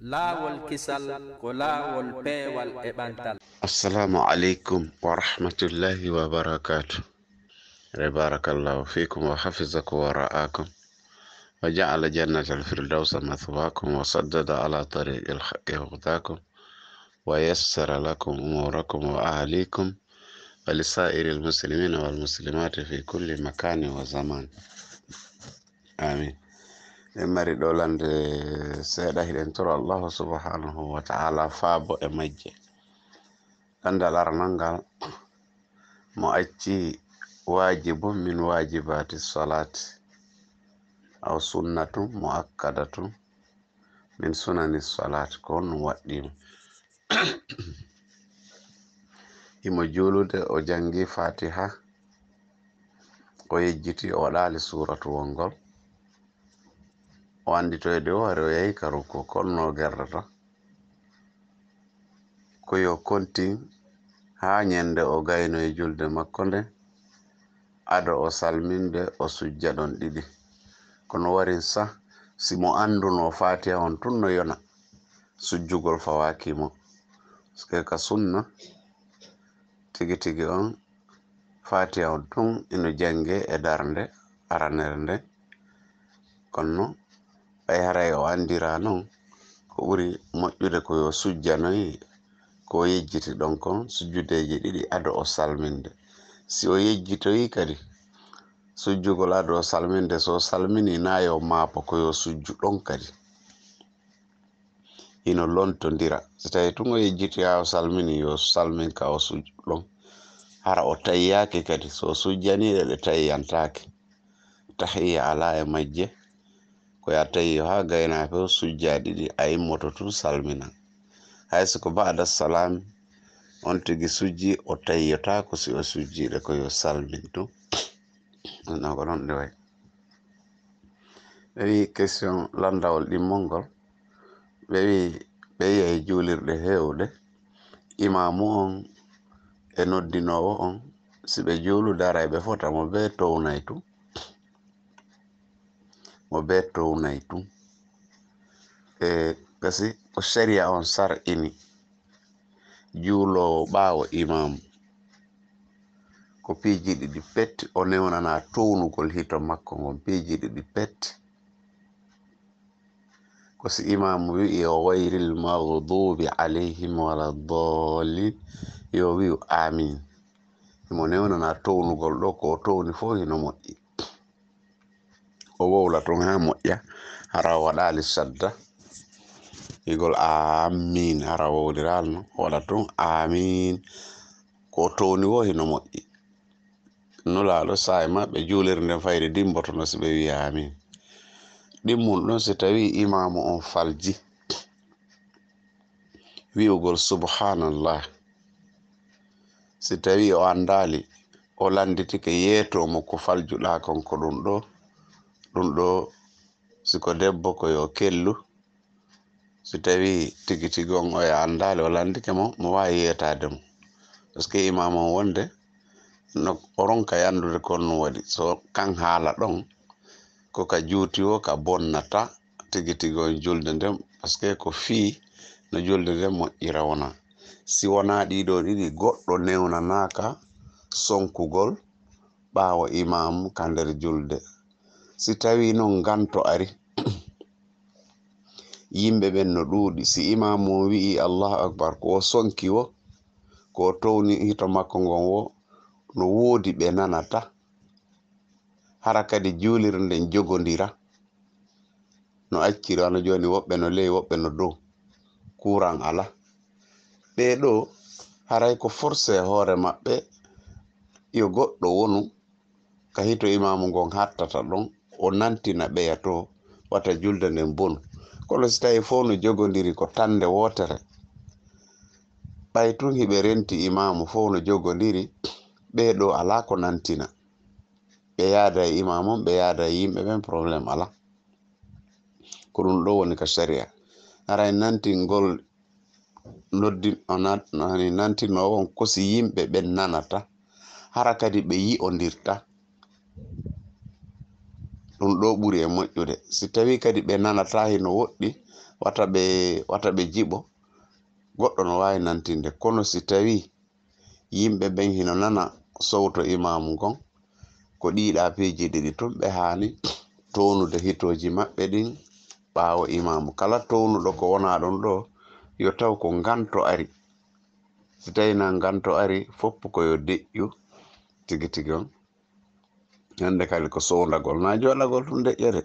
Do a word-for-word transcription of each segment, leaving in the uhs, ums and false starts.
Laawol kisal ko laawol peewal e ɓantal. السلام عليكم ورحمة الله وبركاته. بارك الله فيكم وحفظكم ورعاكم وجعل جنة الفردوس مثواكم وسدد على طريق الحق هداكم ويسر لكم أموركم وأهليكم ولسائر المسلمين والمسلمات في كل مكان وزمان. آمين. En mari ɗo lande seeɗa, hiɗen toro Allahu subhanahu wa ta'ala faabo e majje. Landal aranal ngal, mo acci waajibun min waajibaati salaati, aw sunnatun mu'akkadatun min sunani salaati, ko honɗun waɗɗii mo? Himo juulude, o janngi Faatiha, o yejjiti, o waɗaali suuratu wongol, o annditoyde o ari, o yahi ka ruku, ko honno o gerdata? Ko yo kontin haa ñande o gaynoyi julde makko nden, ado o salminde, o sujja ɗon ɗiɗi. Kono warin sah, si mo anndunoo Faatiha on tun no yona, sujjugol fawaaki mo. Parce que ka sunna, tigi tigi on, Faatiha on tun ino janngee e darnde aranere nden. Kono ɓay haray o anndiraa non, ko ɓuri moƴƴude ko yo sujjanoy ko o yejjiti ɗon kon, sujjudeeji ɗiɗi ado o salminde. Si o yejjitoyii kadi sujjugol ado o salminde, si o salminii, naa yo maafo, ko yo sujju ɗon kadi. Hino lontondira. Si tawii tun o yejjiti haa o salmini, yo salmin ka o sujju ɗon. Hara o tayyaaki kadi, si o sujjanii ɗe, ɗe tayyantaake. Tahiyya alaa e majje. Ko yo a tayyo haa gaynaa few, sujjaa ɗiɗi, a immoto tun salmina. Hay si ko ba'da salaam on tigi sujji, o tayyotaako si o sujjii ɗe, ko yo salmin tun. Non ko non ɗe wa'i. Ɓe wi'i question lanndawol ɗimmol ngol, ɓe wi'i ɓe yi'ay juulirɗe heewɗe, imaamu on e noddinoowo on, si ɓe juulude haray ɓe fota, mo bee townay tun, mo bee townay tun. E kasi ko sariya on sar'ini, juuloowo ɓaawo imaamu, ko piiji ɗiɗi pet, o newnanaa townugol hito makko ngon, piiji ɗiɗi pet. Ko si imaamu wi'i o ghayril maghdubi alayhim wala dallin, yo wi'u aamiin. Himo newnanaa townugol ɗoo, ko o towni fow hino moƴƴi. O wowla tun haa moƴƴa, hara o waɗaali sadda. Wi'ugol aamiin, hara o wowliraali non, o waɗa tun aamiin. Ko o towni woo hino moƴƴi. Nulaaɗo, saa'i maɓɓe juulirde nden fayde dimmbotono si ɓe wi'i aamiin. Ɗimmun ɗon si tawii imaamu on falji wi'ugol subhaanallah. Si tawii o anndaali, o lannditike, yeetoo mo ko faljuɗaa kon ko ɗun ɗoo, ɗun ɗoo, si ko debbo ko yo kellu, si tawii tigi tigi on oya anndaali, o lanndike mo, mo waawi yeetaade mo. Parce que imaamu on wonde no o ronka anndude ko honɗun waɗi. So kan haala ɗon, ko ka juuti woo ka bonnata tigi tigi on julde nden, parce que ko fii no julde nden moƴƴira wonaa. Si wonaa ɗii ɗoo ɗiɗi, goɗɗo newnanaaka sonkugol ɓaawo imaamu ka nder julde. Si tawii non nganto ari, yimɓe ɓen no ɗuuɗi, si imaamu on wi'ii Allahu Akbar, ko o sonki woo, ko o towni hito makko ngon woo, no woodi ɓe nanata. Hara kadi juulirde nden jogondira. No acciri wano jooni, woɓɓe no ley, woɓɓe no dow. Kuuran alaa. Ɓee ɗoo, haray ko forcé hoore maɓɓe, yo goɗɗo wonu ka hito imaamu ngon hattata ɗon, o nantina ɓeya too, wata julde nden bonu. Kono si tawii fow no jogondiri ko tannde wootere, ɓay tun hiɓe renti imaamu fow no jogondiri, ɓee ɗoo alaa ko nantina. Ɓe yaada e imaamu on, ɓe yaada e yimɓe ɓen, problème alaa. Ko ɗun ɗoo woni ka sariya. Haray nantingol noddi-, o nat-, hani nantinoowo on ko si yimɓe ɓen nanata, hara kadi ɓe yi'ondirta. Ɗun ɗoo ɓuri e moƴƴude. Si tawii kadi ɓe nanataa, hino woɗɗi, wata ɓe, wata ɓe jiɓo. Goɗɗo no waawi nantinde, kono si tawii yimɓe ɓen hino nana sowto imaamu ngon, ko ɗii ɗaa piiji ɗiɗi tun ɓe haani townude hitooji maɓɓe ɗin ɓaawo imaamu. Kala townuɗo ko wonaa ɗun ɗoo, yo taw ko nganto ari. Si tawii na nganto ari, fof ko yo deƴƴu tigi tigi on. Hannde kadi ko sowndagol, na jooɗagol tun deƴƴere.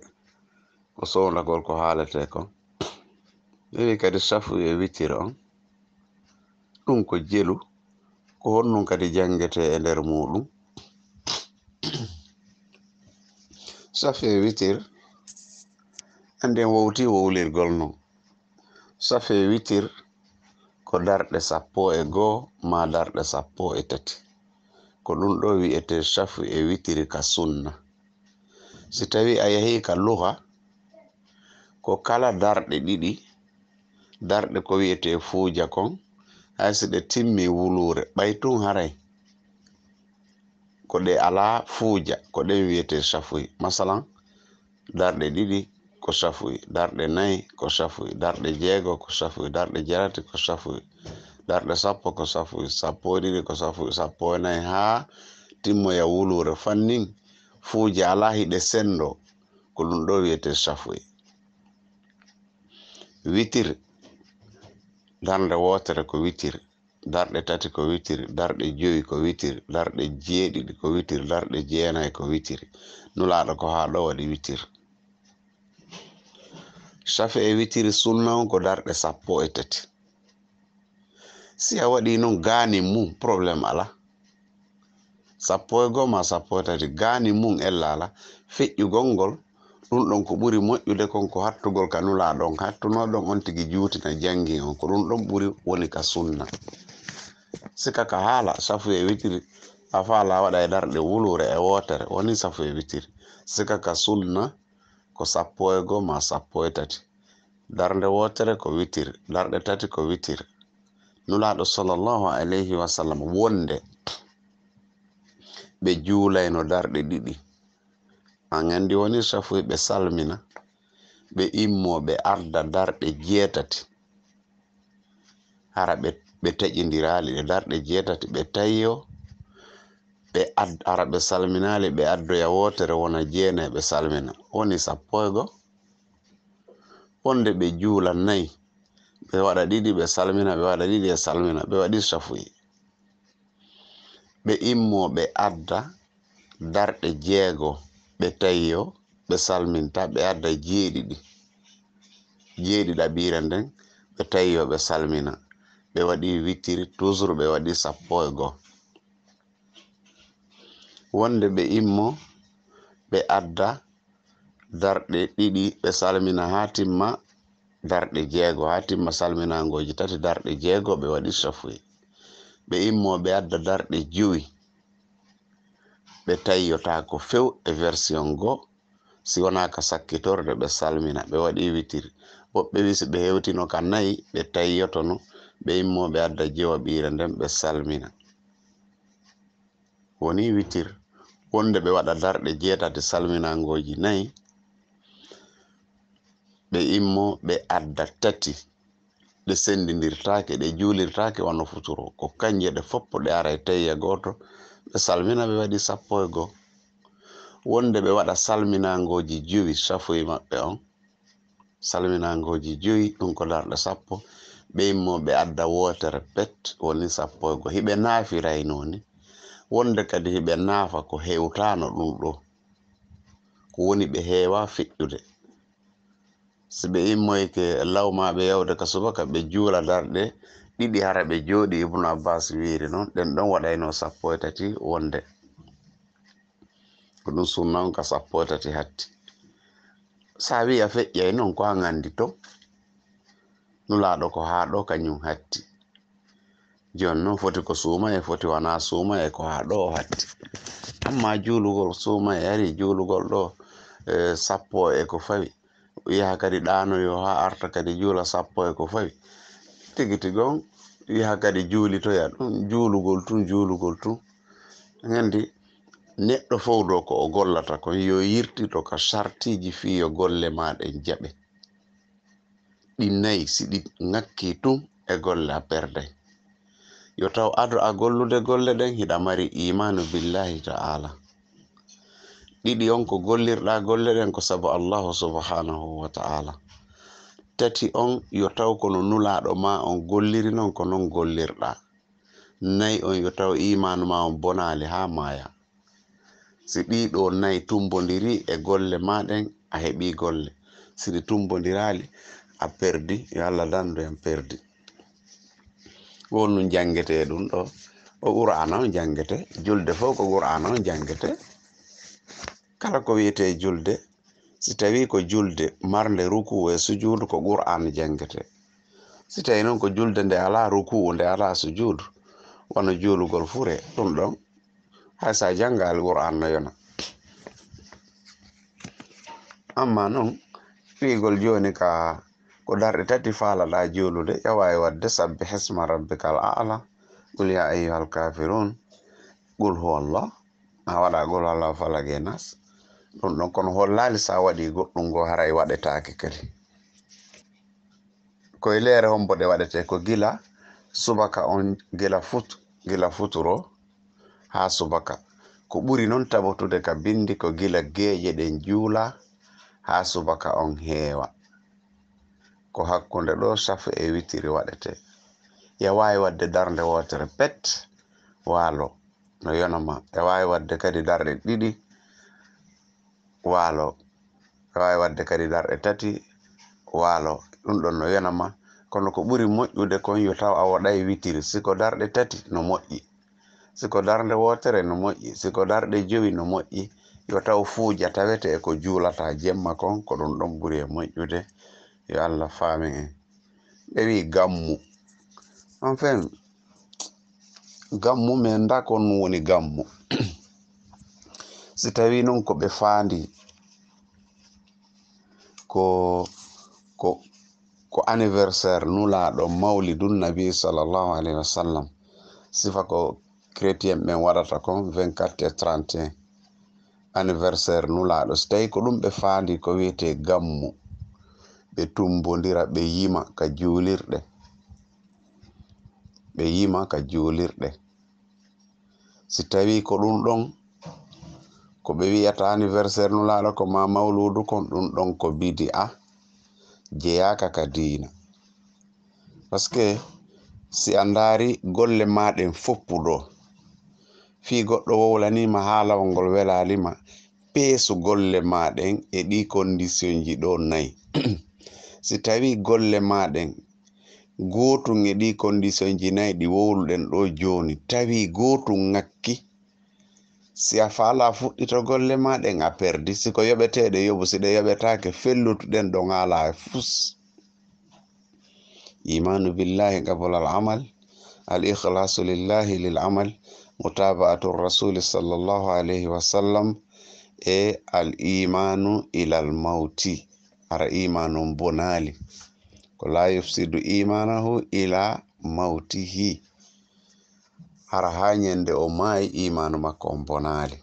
Ko sowndagol ko haaletee kon. Ɓe wi'i kadi safu e witir on, ɗun ko jelu, ko honɗun kadi janngetee e nder muuɗun? Safu e witir, annden wowti wowlirgol non. Safu e witir ko darɗe sappo e goo maa darɗe sappo e tati. Ko ɗun ɗoo wi'etee safu e witiri ka sunna. Si tawii a yahii ka luga, ko kala darɗe ɗiɗi, darɗe ko wi'etee fuuja kon, hay si ɗe timmii wuluure, ɓay tun haray ko ɗe alaa fuuja, ko ɗen wi'etee safuy. Masalan, darɗe ɗiɗi ko safuy, darɗe nay ko safuy, darɗe jeego ko safuy, darɗe jeetati ko safuy, darɗe sappo ko safuy, sappo e ɗiɗi ko safuy, sappo e nay haa timmoya wuluure. Fannin fuuja alaa, hiɗe senndoo, ko ɗun ɗoo wi'etee safuy. Witir, darnde wootere ko witir, darɗe tati ko witir, darɗe jowi ko witir, darɗe jeeɗiɗi ko witir, darɗe jeenay ko witir. Nulaaɗo ko haa ɗoo waɗi witir. Safi e witiri sunna on ko darɗe sappo e tati. Si a waɗii non gaanin mun, problème alaa. Sappo e goo maa sappo e tati, gaanin mun ella alaa. Feƴƴugol ngol, ɗun ɗon ko ɓuri moƴƴude kon ko hattugol ka Nulaaɗo on hattunoo ɗon, on tigi juutina janngin on. Ko ɗun ɗon ɓuri woni ka sunna. Sika ka haala, safu e witiri, a faalaa waɗa e darɗe wuluure e wootere, woni safu e witiri. Sika ka sunna, ko sappo e goo maa sappo e tati. Darnde wootere ko witir, darɗe tati ko witir. Nulaaɗo sallallahu alayhi wa sallam wonde ɓe juulayno darɗe ɗiɗi. An anndi woni safuy ɓe salmina, ɓe immoo ɓe arda darɗe jeetati. Hara ɓe, ɓe taƴindiraali ɗe darɗe jeetati, ɓe tayyoo, ɓe ad-, hara ɓe salminaali, ɓe addoya wootere wona jeenay, ɓe salmina. Woni sappo e goo. Wonde ɓe juula nay, ɓe waɗa ɗiɗi, ɓe salmina, ɓe waɗa ɗiɗi, ɓe salmina, ɓe waɗi safuy. Ɓe immoo, ɓe adda darɗe jeego, ɓe tayyoo, ɓe salminta, ɓe adda jeeɗiɗi. Jeeɗiɗaɓiire nden, ɓe tayyoo, ɓe salmina. Ɓe waɗi witiri, toujours ɓe waɗi sappo e goo. Wonde ɓe immoo, ɓe adda darɗe ɗiɗi, ɓe salmina haa timma darɗe jeego, haa timma salminaangooji tati, darɗe jeego, ɓe waɗi safuy. Ɓe immoo, ɓe adda darɗe jowi, ɓe tayyotaako few e version goo, si wonaa ka sakkitorde, ɓe salmina, ɓe waɗi witiri. Woɓɓe wi'i si ɓe hewtino ka nayi, ɓe tayyotono, ɓe immoo, ɓe adda jewaɓiire nden, ɓe salmina. Woni witir, wonde ɓe waɗa darɗe jeetati salminaangooji nayi, ɓe immoo, ɓe adda tati, ɗe senndindirtaake, ɗe juulirtaake wano futuro. Ko kanje ɗe foppo ɗe ara e tayya gooto, ɓe salmina, ɓe waɗi sappo e goo. Wonde ɓe waɗa salminaangooji jowi safuy maɓɓe on, salminaangooji jowi, ɗun ko darɗe sappo, ɓe immoo ɓe adda wootere pet, woni sappo e goo. Hiɓe naafirayno ni, wonde kadi hiɓe naafa ko hewtaano ɗun ɗoo. Ko woni ɓe heewaa feƴƴude. Si ɓe immoyke law maa ɓe yawde ka subaka, ɓe juula darɗe ɗiɗi, hara ɓe jooɗii, Ibnu Abbaas wiiri non, ɗen ɗon waɗayno sappo e tati wonde. Ko ɗun sunna on ka sappo e tati hatti. Si a wi'i a feƴƴay non, ko an anndi ton. Nulaaɗo ko haa ɗoo kañun hatti. Jooni non foti ko suumayee, foti wanaa suumayee, ko haa ɗoo o hatti. Ammaa juulugol suumayee, ari juulugol ɗoo, e, sappo e ko fawi. Yaha kadi ɗaanoyoo haa arta kadi juula sappo e ko fawi. Tigi tigi on yaha kadi juulitoya ɗun, juulugol tun, juulugol tun. An anndi neɗɗo fow ɗoo ko o gollata kon, yo yirtito ka sartiiji fii yo golle maa ɗen jaɓe. ɗi nayi, si ɗi ŋakkii tun e golle, a perday. Yo taw ado a gollude golle ɗen, hiɗa mari iimaanu billaahi ta'aala. Ɗiɗi on, ko gollirɗaa golle ɗen ko sabu Allaahu subhaanahu wa ta'aala. Tati on, yo taw ko no Nulaaɗo maa on golliri non, ko non gollirɗaa. Nayi on, yo taw iimaanu maa on bonaali haa maaya. Si ɗii ɗoo nayi tumbondirii e golle maa ɗen, a heɓii golle. Si ɗi tumbondiraali, a perdi. Yo Alla dandu en perdi. Ko honɗun janngetee ɗun ɗoo? Ko Qur'aana on janngetee. Julde fow ko Qur'aana on janngetee. Kala ko wi'etee julde, si tawii ko julde marnde ruku'u e sujuudu, ko Qur'aana janngetee. Si tawii non ko julde nde alaa ruku'u, nde alaa sujuudu, wano juulugol fure, ɗun ɗon, hay si a janngaali Qur'aana no yona. Amma non, wi'ugol jooni ka ko darɗe tati faalaɗaa juulude, a waawi waɗde sabbih isma rabbikal a'la, qul yaa ayyuhal kaafiruun, qul huwallah, a waɗa qul huwallahu falaq e naas. Ɗun ɗon, kono hollaali si a waɗii goɗɗun goo haray waɗetaake kadi. Ko e leere hombo ɗe waɗetee? Ko gila subaka on, gila fut-, gila futuro haa subaka. Ko ɓuri non tabotude ka bindi ko gila geeƴe ɗen juula haa subaka on heewa. Ko hakkunde ɗoo safe e witiri waɗetee. A waawi waɗde darnde wootere pet, waalo, no yona ma. A waawi waɗde kadi darɗe ɗiɗi, waalo. A waawi waɗde kadi darɗe tati, waalo. Ɗun ɗon no yona ma. Kono ko ɓuri moƴƴude kon, yo taw a waɗay witiri. Si ko darɗe tati, no moƴƴi. Si ko darnde wootere, no moƴƴi. Si ko darɗe jowi, no moƴƴi. Yo taw fuuja tawete e ko juulataa jemma kon, ko ɗun ɗon ɓuri e moƴƴude. Yo Alla faamin en. Ɓe wi'i gammu. Enfin, gammu, mi anndaa ko honɗun woni gammu. Si tawii non ko ɓe faandii ko, ko, ko anniversaire Nulaaɗo, Mawlidun Nabi sallallahu alayhi wa sallam, sifa ko chrétien ɓen waɗata kon vingt-quatre et trente et un, anniversaire Nulaaɗo. Si tawii ko ɗun ɓe faandii ko wi'etee gammu, ɓe tumbondira, ɓe yima ka juulirɗe. Ɓe yima ka juulirɗe. Si tawii ko ɗun ɗon, ko ɓe wi'ata anniversaire Nulaaɗo kon maa mawluudu kon, ɗun ɗon ko bidi'a, jeyaaka ka diina. Parce que si a ndaari golle maa ɗen foppu ɗoo, fii goɗɗo wowlanii ma haalawol ngol welaali ma, peesu golle maa ɗen e ɗii conditionji ɗoo nayi. Si tawii golle maa ɗen, gootun e ɗii conditionji nayi ɗi wowluɗen ɗoo jooni, tawii gootun ŋakki, si a faalaa fuɗɗito golle maa ɗen, a perdi. Si ko yoɓeteeɗe yoɓu, si ɗe yoɓetaake, fellutu ɗen ɗon alaa e fus. Iimaanu billaahi qabla al amal, al ikhlaasu lillaahi lil amal, mutaaba'atu rasuuli sallallahu alayhi wa sallam, e al iimaanu ilal mawti. Hara iimaanu on bonaali. Ko laa yufsidu iimaanahu ilaa mawtihi. Hara haa ɲande o maayi, iimaanu makko on bonaali.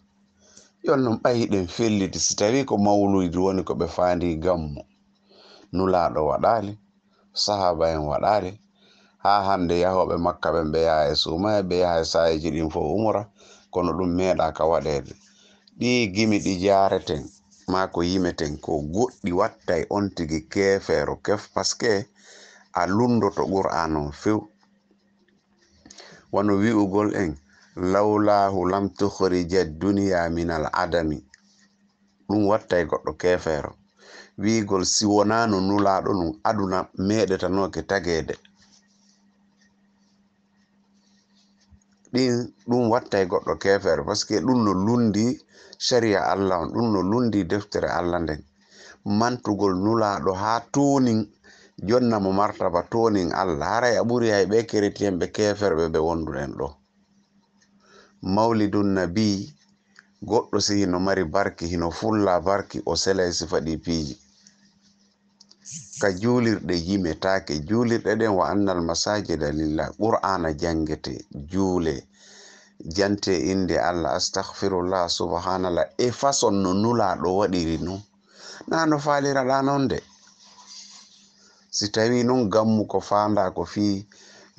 Yo non ɓay hiɗen felliti, si tawii ko mawluudu woni ko ɓe faandii gammu, Nulaaɗo waɗaali, sahaaba en waɗaali, haa hande yahooɓe Makka ɓen, ɓe yaha e suumaya, ɓe yaha e saayeeji ɗin fow umura, kono ɗun meeɗaaka waɗeede. Ɗii gimi ɗi jaareten, maa ko yimeten, ko goɗɗi wattay on tigi keefeero kef, parce que a lunndoto Qur'aana on few. Wano wi'ugol en, "Lawlaahu lam tukhrija dunya min al adami." Ɗun wattay goɗɗo keefeero. Wi'ugol, "Si wonaano Nulaaɗo nun, aduna meeɗetanooke tageede." Ɗin, ɗun wattay goɗɗo keefeero, parce que ɗun no lunndii sariya Alla on, ɗun no lunndii deftere Alla nden. Mantugol Nulaaɗo haa toonin, jonna mo martaba, toonin Alla. Haray a ɓuri hay ɓee keretien ɓe keeferɓe ɓe wonduɗen ɗoo. Mawlidun Nabi, goɗɗo si hino mari barki, hino fulla barki, o selay sifa ɗii piiji. Ka juulirɗe yimetaake, juulirɗe ɗen, "Wa annal masaajida lillah", Qur'aana janngete, juule, jante innde Alla, "Astaghfirullah, subhanallah", e façon no Nulaaɗo waɗiri non. Naa no faaliraɗaa non de. Si tawii non gammu ko faandaa ko fii,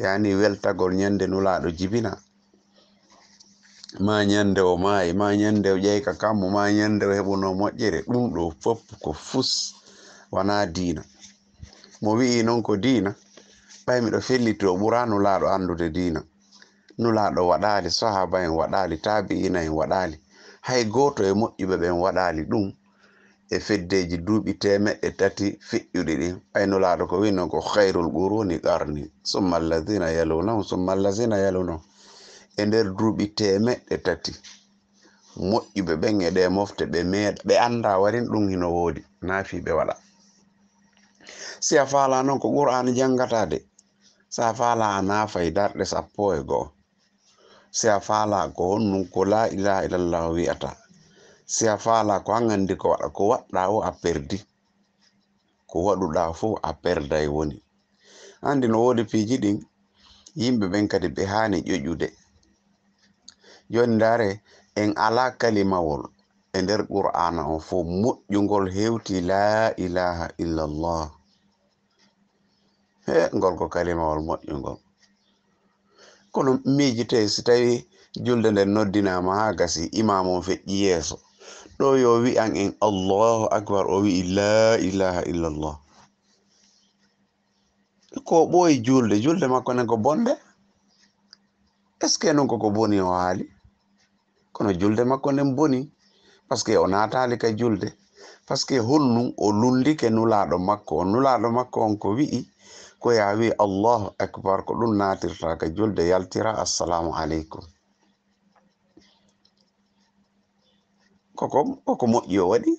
yani, weltagol ñande Nulaaɗo jibina, maa ñande o maayi, maa ñande o ƴay ka kammu, maa ñande o heɓunoo moƴƴere, ɗum ɗoo fof ko fus, wanaa diina. Mo wi'i non ko diina, ɓay miɗo felliti o ɓuraa Nulaaɗo anndude diina. Nulaaɗo waɗaali, sahaaba en waɗaali, taabi'iina en waɗaali, hay gooto e moƴƴuɓe ɓen waɗaali ɗum e feddeeji duuɓi teemeɗɗe tati feƴƴuɗi ɗin. Ɓay Nulaaɗo ko wi'i non ko, "Khayrul quruni qarni, summa alladhina yalunahum, summa alladhina yalunahum." E nder duuɓi teemeɗɗe tati, moƴƴuɓe ɓen e ɗee mofte ɓe meeɗa, ɓe anndaa warin ɗum hino woodi, naafii ɓe waɗa. Si a faalaa non ko Qur'aana janngataa de, si a faalaa a naafay darɗe sappo e go'o. Si a faalaa ko honɗun ko laa ilaaha illallah wi'ata. Si a faalaa ko an anndi ko waɗa, ko waɗɗaa o a perdi. Ko waɗuɗaa fof a perday woni. Anndi no woodi piiji ɗin, yimɓe ɓen kadi ɓe haani ƴoƴude. Jooni ndaare, en alaa kalimawol e nder Qur'aana on fof moƴƴungol hewti laa ilaaha illallah. He, ngol ko kalimawol moƴƴungol. Kono miijitee si tawii julde nden noddinaama haa gasi, imaamu on feƴƴi yeeso. Ɗoo yo wi'an en Allahu Akbar, o wi'i laa ilaaha illallah. Ko o ɓooyi julde, julde makko nden ko bonde? Est-ce que non ko ko boni o haali? Kono julde makko nden boni, parce que o naataali ka julde. Parce que honɗun o lunndike Nulaaɗo makko on? Nulaaɗo makko on ko wi'i, ko yaa wi'i Allahu Akbar, ko ɗun naatirta ka julde, yaltira, "Assalaamu aleykum." Koko, koko moƴƴi o waɗi.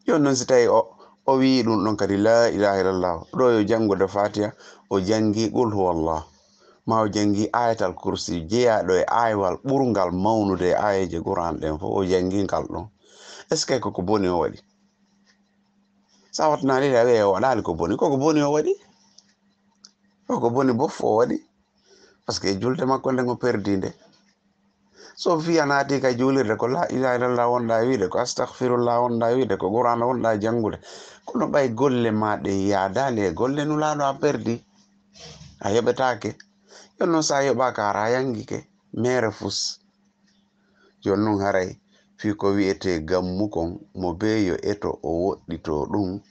Jooni non si tawii o, o wi'i ɗun ɗon kadi, "Laa ilaaha illallah," ɗoo yo janngude Faatiha, o janngii Qul huwallah, maa o janngii Aayatal Kursi, jeyaaɗo e aayewal ɓurngal mawnude e aayeeje Qur'aan ɗen fof, o janngii ngal ɗon. Est-ce que koko boni o waɗi? Sa wattanaali ɗe, a wi'ay o waɗaali ko boni. Koko boni o waɗi. Koko boni bof o waɗi. Parce que julde makko nden o perdi nde. So fii a naati ka juulirde, ko laa ilaaha illallah wonɗaa wi'ude, ko astaghfirullah wonɗaa wi'ude, ko Qur'aana wonɗaa janngude. Kono ɓay golle maa ɗen yaadaali e golle Nulaaɗo, a perdi. A yoɓetaake. Jooni non, sa yoɓaaka, hara a yanngike. Meere fus. Jooni non, haray fii ko wi'etee gammu kon, mo bee yo eto o woɗɗitoo ɗun,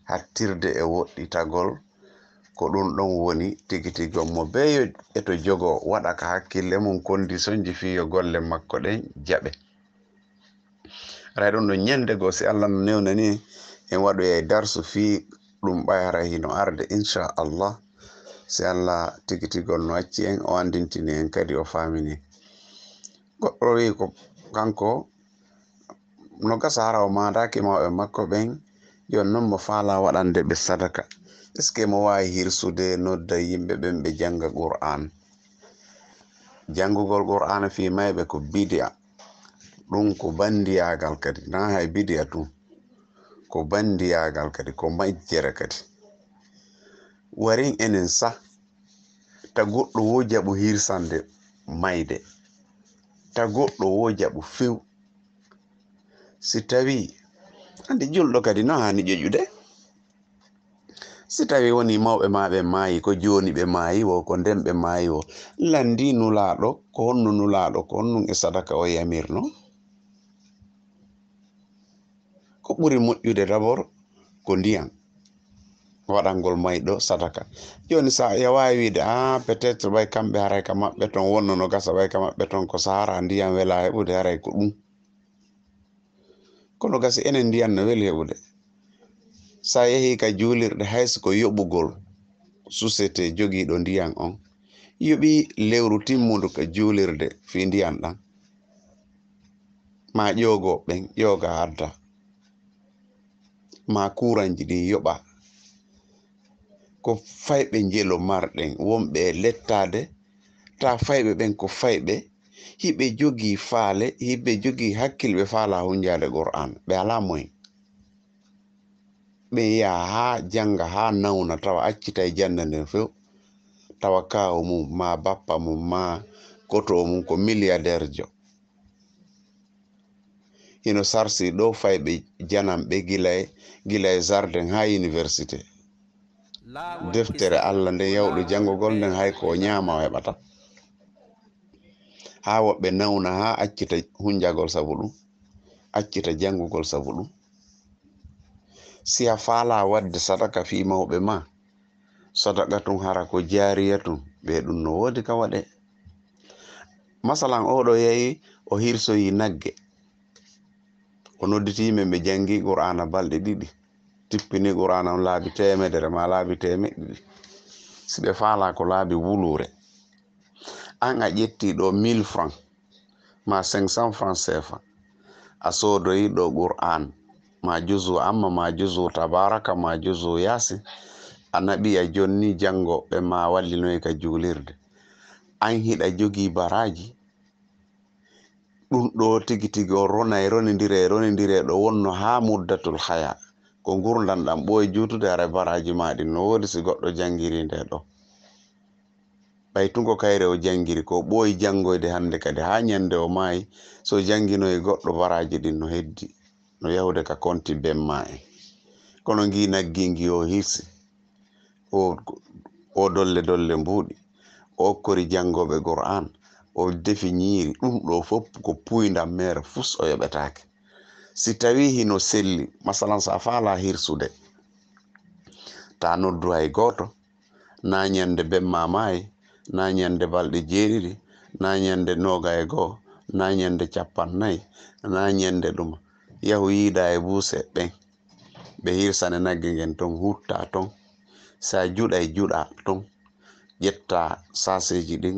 hattirde e woɗɗitagol, ko ɗun ɗon woni tigi tigi on. Mo bee yo eto jogoo, waɗa ka hakkille mun kondisonji fii yo golle makko ɗen jaɓe. Haray ɗun ɗon ñande goo, si Alla no newnani en, en waɗoyay darsu fii ɗun, ɓay haray hino arde, insha Allah. Si Alla tigi tigi on no acci en, o anndintini en kadi, o faamini. Goɗɗo wi'i ko kanko no gasa hara o maandaaki mawɓe makko ɓen, jooni non mo faalaa waɗande ɓe sadaka. Est-ce que mo waawi hirsude, nodda yimɓe ɓen ɓe jannga Qur'aan? Janngugol Qur'aana fii mayɓe ko bidi'a. Ɗun ko banndiyaagal kadi, naa hay bidi'a tun. Ko banndiyaagal kadi, ko majjere kadi. Warin enen sah, ta goɗɗo woo jaɓu hirsande mayde, ta goɗɗo woo jaɓu few. Si tawii, anndi julɗo kadi no haani ƴoƴude. Si tawii wonii mawɓe maa ɓen maayii, ko jooni ɓe maayi woo, ko nden ɓe maayi woo, lanndii Nulaaɗo, ko honno Nulaaɗo, ko honɗun e sadaka o yamirnoo? Ko ɓuri moƴƴude d'abord ko ndiyan, waɗangol mayɗo sadaka. Jooni sa, a waawi wi'ude, ah, peut-être ɓay kamɓe haray ka maɓɓe ton wonno no gasa, ɓay ka maɓɓe ton ko Sahara, ndiyan welaa heɓude, haray ko ɗun. Kono gasi enen ndiyan no weli heɓude. Sa yehii ka juulirɗe, hay si ko yoɓugol, société jogiiɗo ndiyan on, yoɓii lewru timmundu ka juulirde fii ndiyan ɗan. Maa ƴoogooɓe ɓen ƴooga adda. Maa kuuranji ɗin yoɓa. Ko fayɓe njelo marɗen, wonɓe e lettaade, taa fayɓe ɓen ko fayɓe, hiɓe jogii faale, hiɓe jogii hakkil, ɓe faalaa hunjaade Qur'aan, ɓe alaa moyen. Ɓen yaha haa jannga, haa nawna, tawa accitay jannde nden few, tawa kaawu mun, maa bappa mun, maa koto mun ko milliardaire jo. Hino sarsi ɗoo fayɓe jananɓe gila e, gila e jardin haa université. Deftere Alla nden yawɗo janngugol nden, hay ko o ñaama o heɓata. Haa woɓɓe nawna haa accita hunjagol sabu ɗum, accita janngugol sabu ɗum. Si a faalaa waɗde sadaka fii mawɓe maa, sadaka tun hara ko jaariya tun, ɓe ɗum no woodi ka waɗee. Masalan, oo ɗoo yehi, o hirsoyi nagge. O nodditi yimɓe, ɓe janngi Qur'aana balɗe ɗiɗi, tippini Qur'aana on laabi teemedere maa laabi teemeɗɗe ɗiɗi. Si ɓe faalaa ko laabi wuluure, an a ƴetti ɗoo mille francs maa cinq cents francs C F A, a soodoyi ɗoo Qur'aan maa juzu Amma maa juzu Tabaaraka maa juzu Yaasin, a naɓi a jonni janngo ɓe maa wallinoyi ka juulirde. An hiɗa jogii baraaji, ɗun ɗoo tigi tigi on ronay, ronindire, ronindire ɗo wonno haa muddatul haya. Ko ngurndan ɗan ɓooyi juutude, haray baraaji maa ɗin no woodi si goɗɗo janngiri nde ɗo. Ɓay tun ko kayre o janngiri, ko ɓooyi janngoyde hannde kadi haa ñande o maayi, so jannginoyi goɗɗo baraaji ɗin no heddi, no yahude ka konti ben maa en. Kono ngii naggi ngii o hirsi. O, o dolle dolle mbuuɗi, o okkori janngooɓe Qur'aan, o defi ñiiri, ɗum ɗoo fof ko puuyndam meere fus o yoɓetaake. Si tawii hino selli, masalan, so a faalaa hirsude, taa noddu hay gooto, naa ñande ben maa maayi, naa ñande balɗe jeeɗiɗi, naa ñande nooga e goo, naa ñande cappannayi, naa ñande ɗuma. Yahu yiida e buuse ɓen. Ɓe hirsane nagge ngen ton, hutta ton. Si a juɗay, juɗa ton. Ƴetta saaseeji ɗin,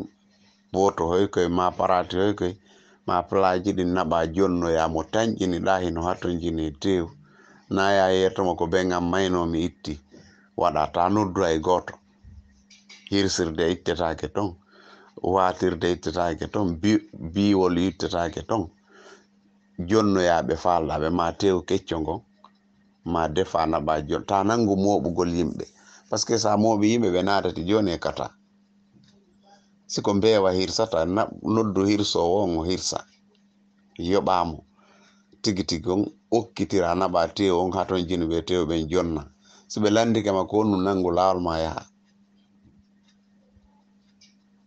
booto hoy koy, maa paraati hoy koy, maa palaaji ɗin naɓa jonnoyaa mo tanƴiniɗaa hino hatonjini e teewu. Naa yaa yeeto mo ko ben an maynoo mi itti. Waɗa, taa noddu hay gooto. Hirsirde ittetaake ton, waatirde ittetaake ton, bi-, biiwol ittetaake ton. Jonnoyaa ɓe faalɗaa ɓe, maa teew kecco ngon, maa defaa naɓaa jon-, taa nanngu mooɓugol yimɓe. Parce que so a mooɓii yimɓe, ɓe naatati jooni e kata. Si ko mbeewa hirsata, na-, noddu hirsoowo on, o hirsa. Yoɓaa mo. Tigi tigi on okkitira, naɓaa teew on, haton jinuɓe e teew ɓen jonna. Si ɓe lanndike ma ko honnu, nanngu laawol maa yaha.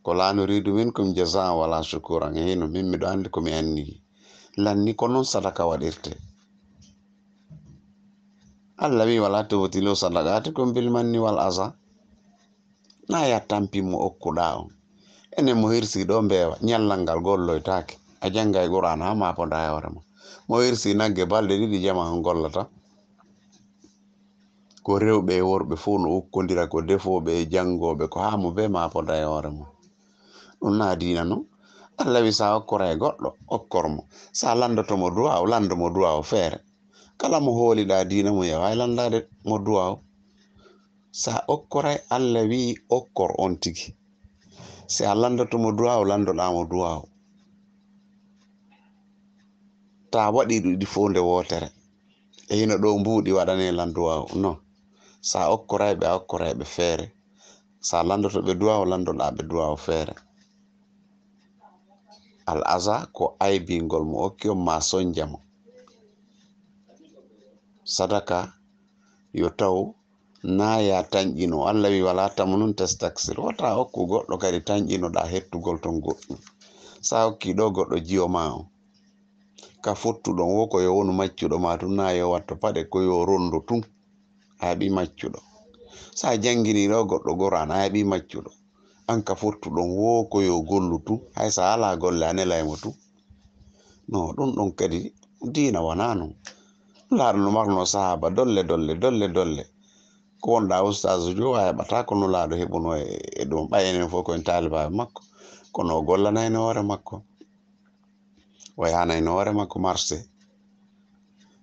Ko laa nuriidu minkum jazaan wala shukuran. E hino min miɗo anndi ko mi anniyi. Lanni ko non sadaka waɗirte. Alla wi'i, "Wala tubtilu sadaqaatikum bil manni wal aza." Naa ya tampin mo okkuɗaa on. Enen mo hirsii ɗoo mbeewa, ñallal ngal golloytaake. A janngay Qur'aana haa maapondaa e hoore ma. Mo hirsii nagge balɗe ɗiɗi jama on gollata. Ko rewɓe e worɓe fow no ukkondira, ko defooɓe e janngooɓe, ko haa mo bee maapondaa e hoore mum. Ɗum naa diina non. Alla wi, sa okkoray goɗɗo, okkor mo. Sa lanndoto mo duwaaw, lanndo mo duwaaw feere. Kala mo hooliɗaa diina mum, e waawi lanndaade mo duwaaw. Sa okkoray, Alla wi, okkor on tigi. Si a lanndoto mo duwaaw, lanndoɗaa mo duwaaw. Taa waɗi ɗi fow nde wootere. E hino ɗoo mbuuɗi waɗanee lan duwaaw. Non. Sa okkoray ɓe, a okkoray ɓe feere. Sa lanndoto ɓe duwaaw, lanndoɗaa ɓe duwaaw feere. Al aza ko aybingol mo okki on maa sonja mo. Sadaka yo taw naa ya tanƴino. Alla wi, "Wala tamnun tastaksir." Wota okku goɗɗo kadi tanƴinoɗaa hettugol ton goɗɗum. Sa okki ɗoo goɗɗo jiwo maa on, ka fottuɗon wo ko yo wonu maccuɗo maa tun, naa yo watto paɗe, ko yo rondo tun. A heɓi maccuɗo. Sa janngini ɗoo goɗɗo Qur'aan, a heɓi maccuɗo. An ka fottuɗon wo ko yo gollu tun, hay sa alaa golle a nelay mo tun. No, ɗum ɗon kadi diina wanaa non. Nulaaɗo no marnoo sahaaba dolle, dolle, dolle, dolle. Ko wonɗaa ustaazuujo, a heɓataa ko Nulaaɗo heɓunoo e, e ɗum. Ɓay enen fow ko en taalibaaɓe makko. Kono o gollanayno hoore makko. O yahanayno hoore makko marse.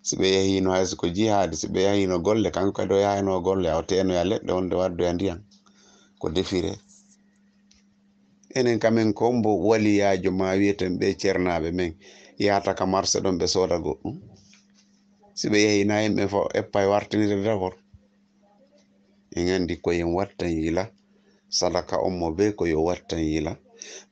Si ɓe yahiino hay so ko jihaadi, si ɓe yahiino golle, kanko kadi o yahaynoo golle, o teenoya leɗɗe wonde waddoya ndiyan. Ko defiree. Enen ka men ko mbo waliyaajo maa wi'eten ɓe cernaaɓe men yahata ka marse ɗon ɓe sooda goɗɗum. Si ɓe yahii na yimɓe fow eppay wartinirde dagor. En anndi ko en wattan yila, sadaka on mo bee ko yo wattan yila.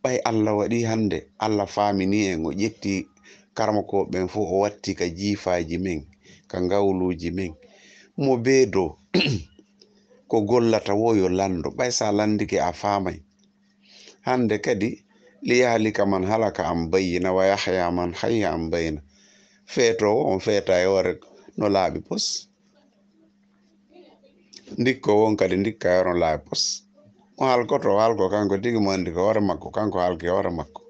Ɓay Alla waɗii hannde, Alla faaminii en, o ƴetti karamokooɓe ɓen fow, o watti ka jiifaaji men, ka ngawluuji men. Mo bee dow, Ko gollata woo yo lanndo, ɓay si a lanndike a faamay. Hannde kadi, "Li yahlika man halaka an bayyina, wa yahya man hayya an bayyina." Feetoowo on feeta e hoore no laaɓi pos. Ndikkoowo on kadi ndikka e hoore no laaɓi pos. O halkoto, o halko kanko tigi mo anndi ko hoore makko, kanko halki hoore makko.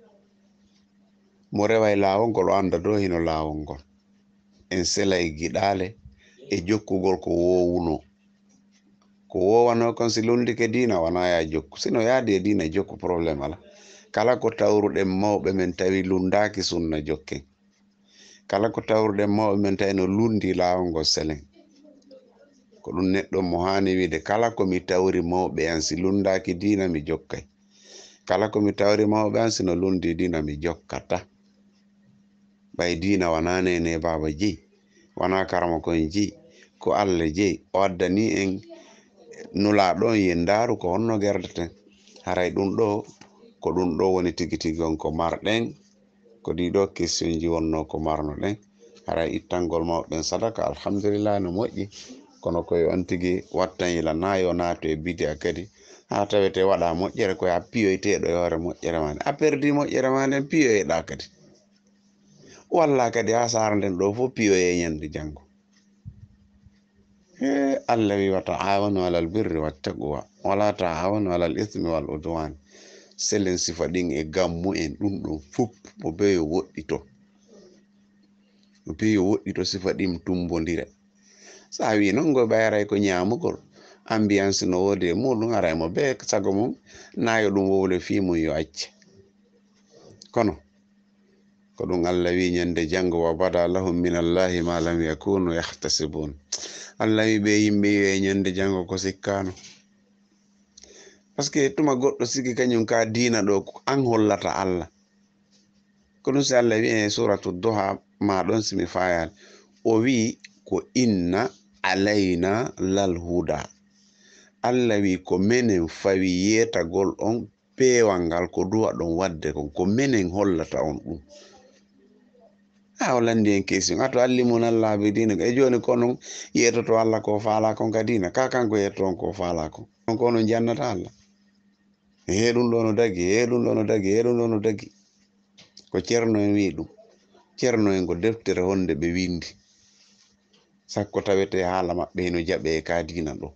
Mo reway laawol ngol, o annda ɗo hino laawol ngol. En selay giɗaale e jokkugol ko woowunoo. Ko woowanoo kon si lunndike diina, wanaa yaa jokku. Si no yaadi e diina, jokku, problème alaa. Kala ko tawruɗen mawɓe men tawi lunndaaki sunna, jokken. Kala ko tawruɗen mawɓe men tawi no lunndii laawol ngol, selen. Ko ɗun neɗɗo mo haani wi'ude, "Kala ko mi tawri mawɓe an, si lunndaaki diina, mi jokkay. Kala ko mi tawri mawɓe an, si no lunndii diina, mi jokkataa." Ɓay diina wanaa neene e baaba jeyi, wanaa karamoko en jeyi, ko Alla jeyi. O addanii en Nulaaɗo on, yen ndaaru ko honno gerdeten. Haray ɗun ɗoo, ko ɗun ɗoo woni tigi tigi on ko marɗen. Ko ɗii ɗoo questionji wonnoo ko marnoɗen. Haray ittangol mawɓe ɓen sadaka, alhamdulillahi, no moƴƴi. Kono ko yo on tigi wattan yila naa yo naatu e bidi'a kadi. Haa tawetee waɗaa moƴƴere, ko yo a piyoyteeɗo e hoore moƴƴere maa nden. A perdii moƴƴere maa nden, piyoyɗaa kadi. Walla kadi haa saara nden ɗoo fof piyoyee ñande janngo. He, Alla wi, "Wa ta'awanu alal birri wat taqwa, wa la ta'awanu alal ismi wal udwan." Selen sifa ɗin e gammu en, ɗun ɗon fof, mo bee yo woɗɗito. Mo bee yo woɗɗito sifa ɗin tumbondira. So a wii non, ngoy ɓay haray ko ñaamugol, ambiance no woodi e muɗum, haray mo bee sago mum, naa yo ɗum wowle fii mum, yo acce. Kono, ko ɗum Alla wi'i ñande janngo, "Wa bada lahum min Allahi ma lam yakunu yahtasibun." Alla wi'i ɓe yimɓe yo e ñande janngo ko sikkaano. Parce que tuma goɗɗo siki kañum ka diina ɗo, ko an hollata Alla. Ko ɗum si Alla wi'i e Suratu Duha, ma ɗon si mi faayaali. O wi'i, "Ko inna alayna lal huda." Alla wi'i, "Ko menen fawi yeetagol on peewal ngal, ko duwa ɗon waɗde kon, ko menen hollata on ɗum." A o lanndi en question, "Ato allimuna Allah bi dinikum." E jooni ko non yeetoto Alla ko faalaa kon ka diina, ka kanko yeetoto on ko faalaa kon. On ko onon jannata Alla. Hee ɗum ɗo no dagi, hee ɗum ɗo no dagi, hee ɗum ɗo no dagi. Ko Ceerno en wi'i ɗum. Ceerno en ko deftere honde ɓe winndi. Sakko tawetee haala maɓɓe hino jaɓee ka diina ɗo.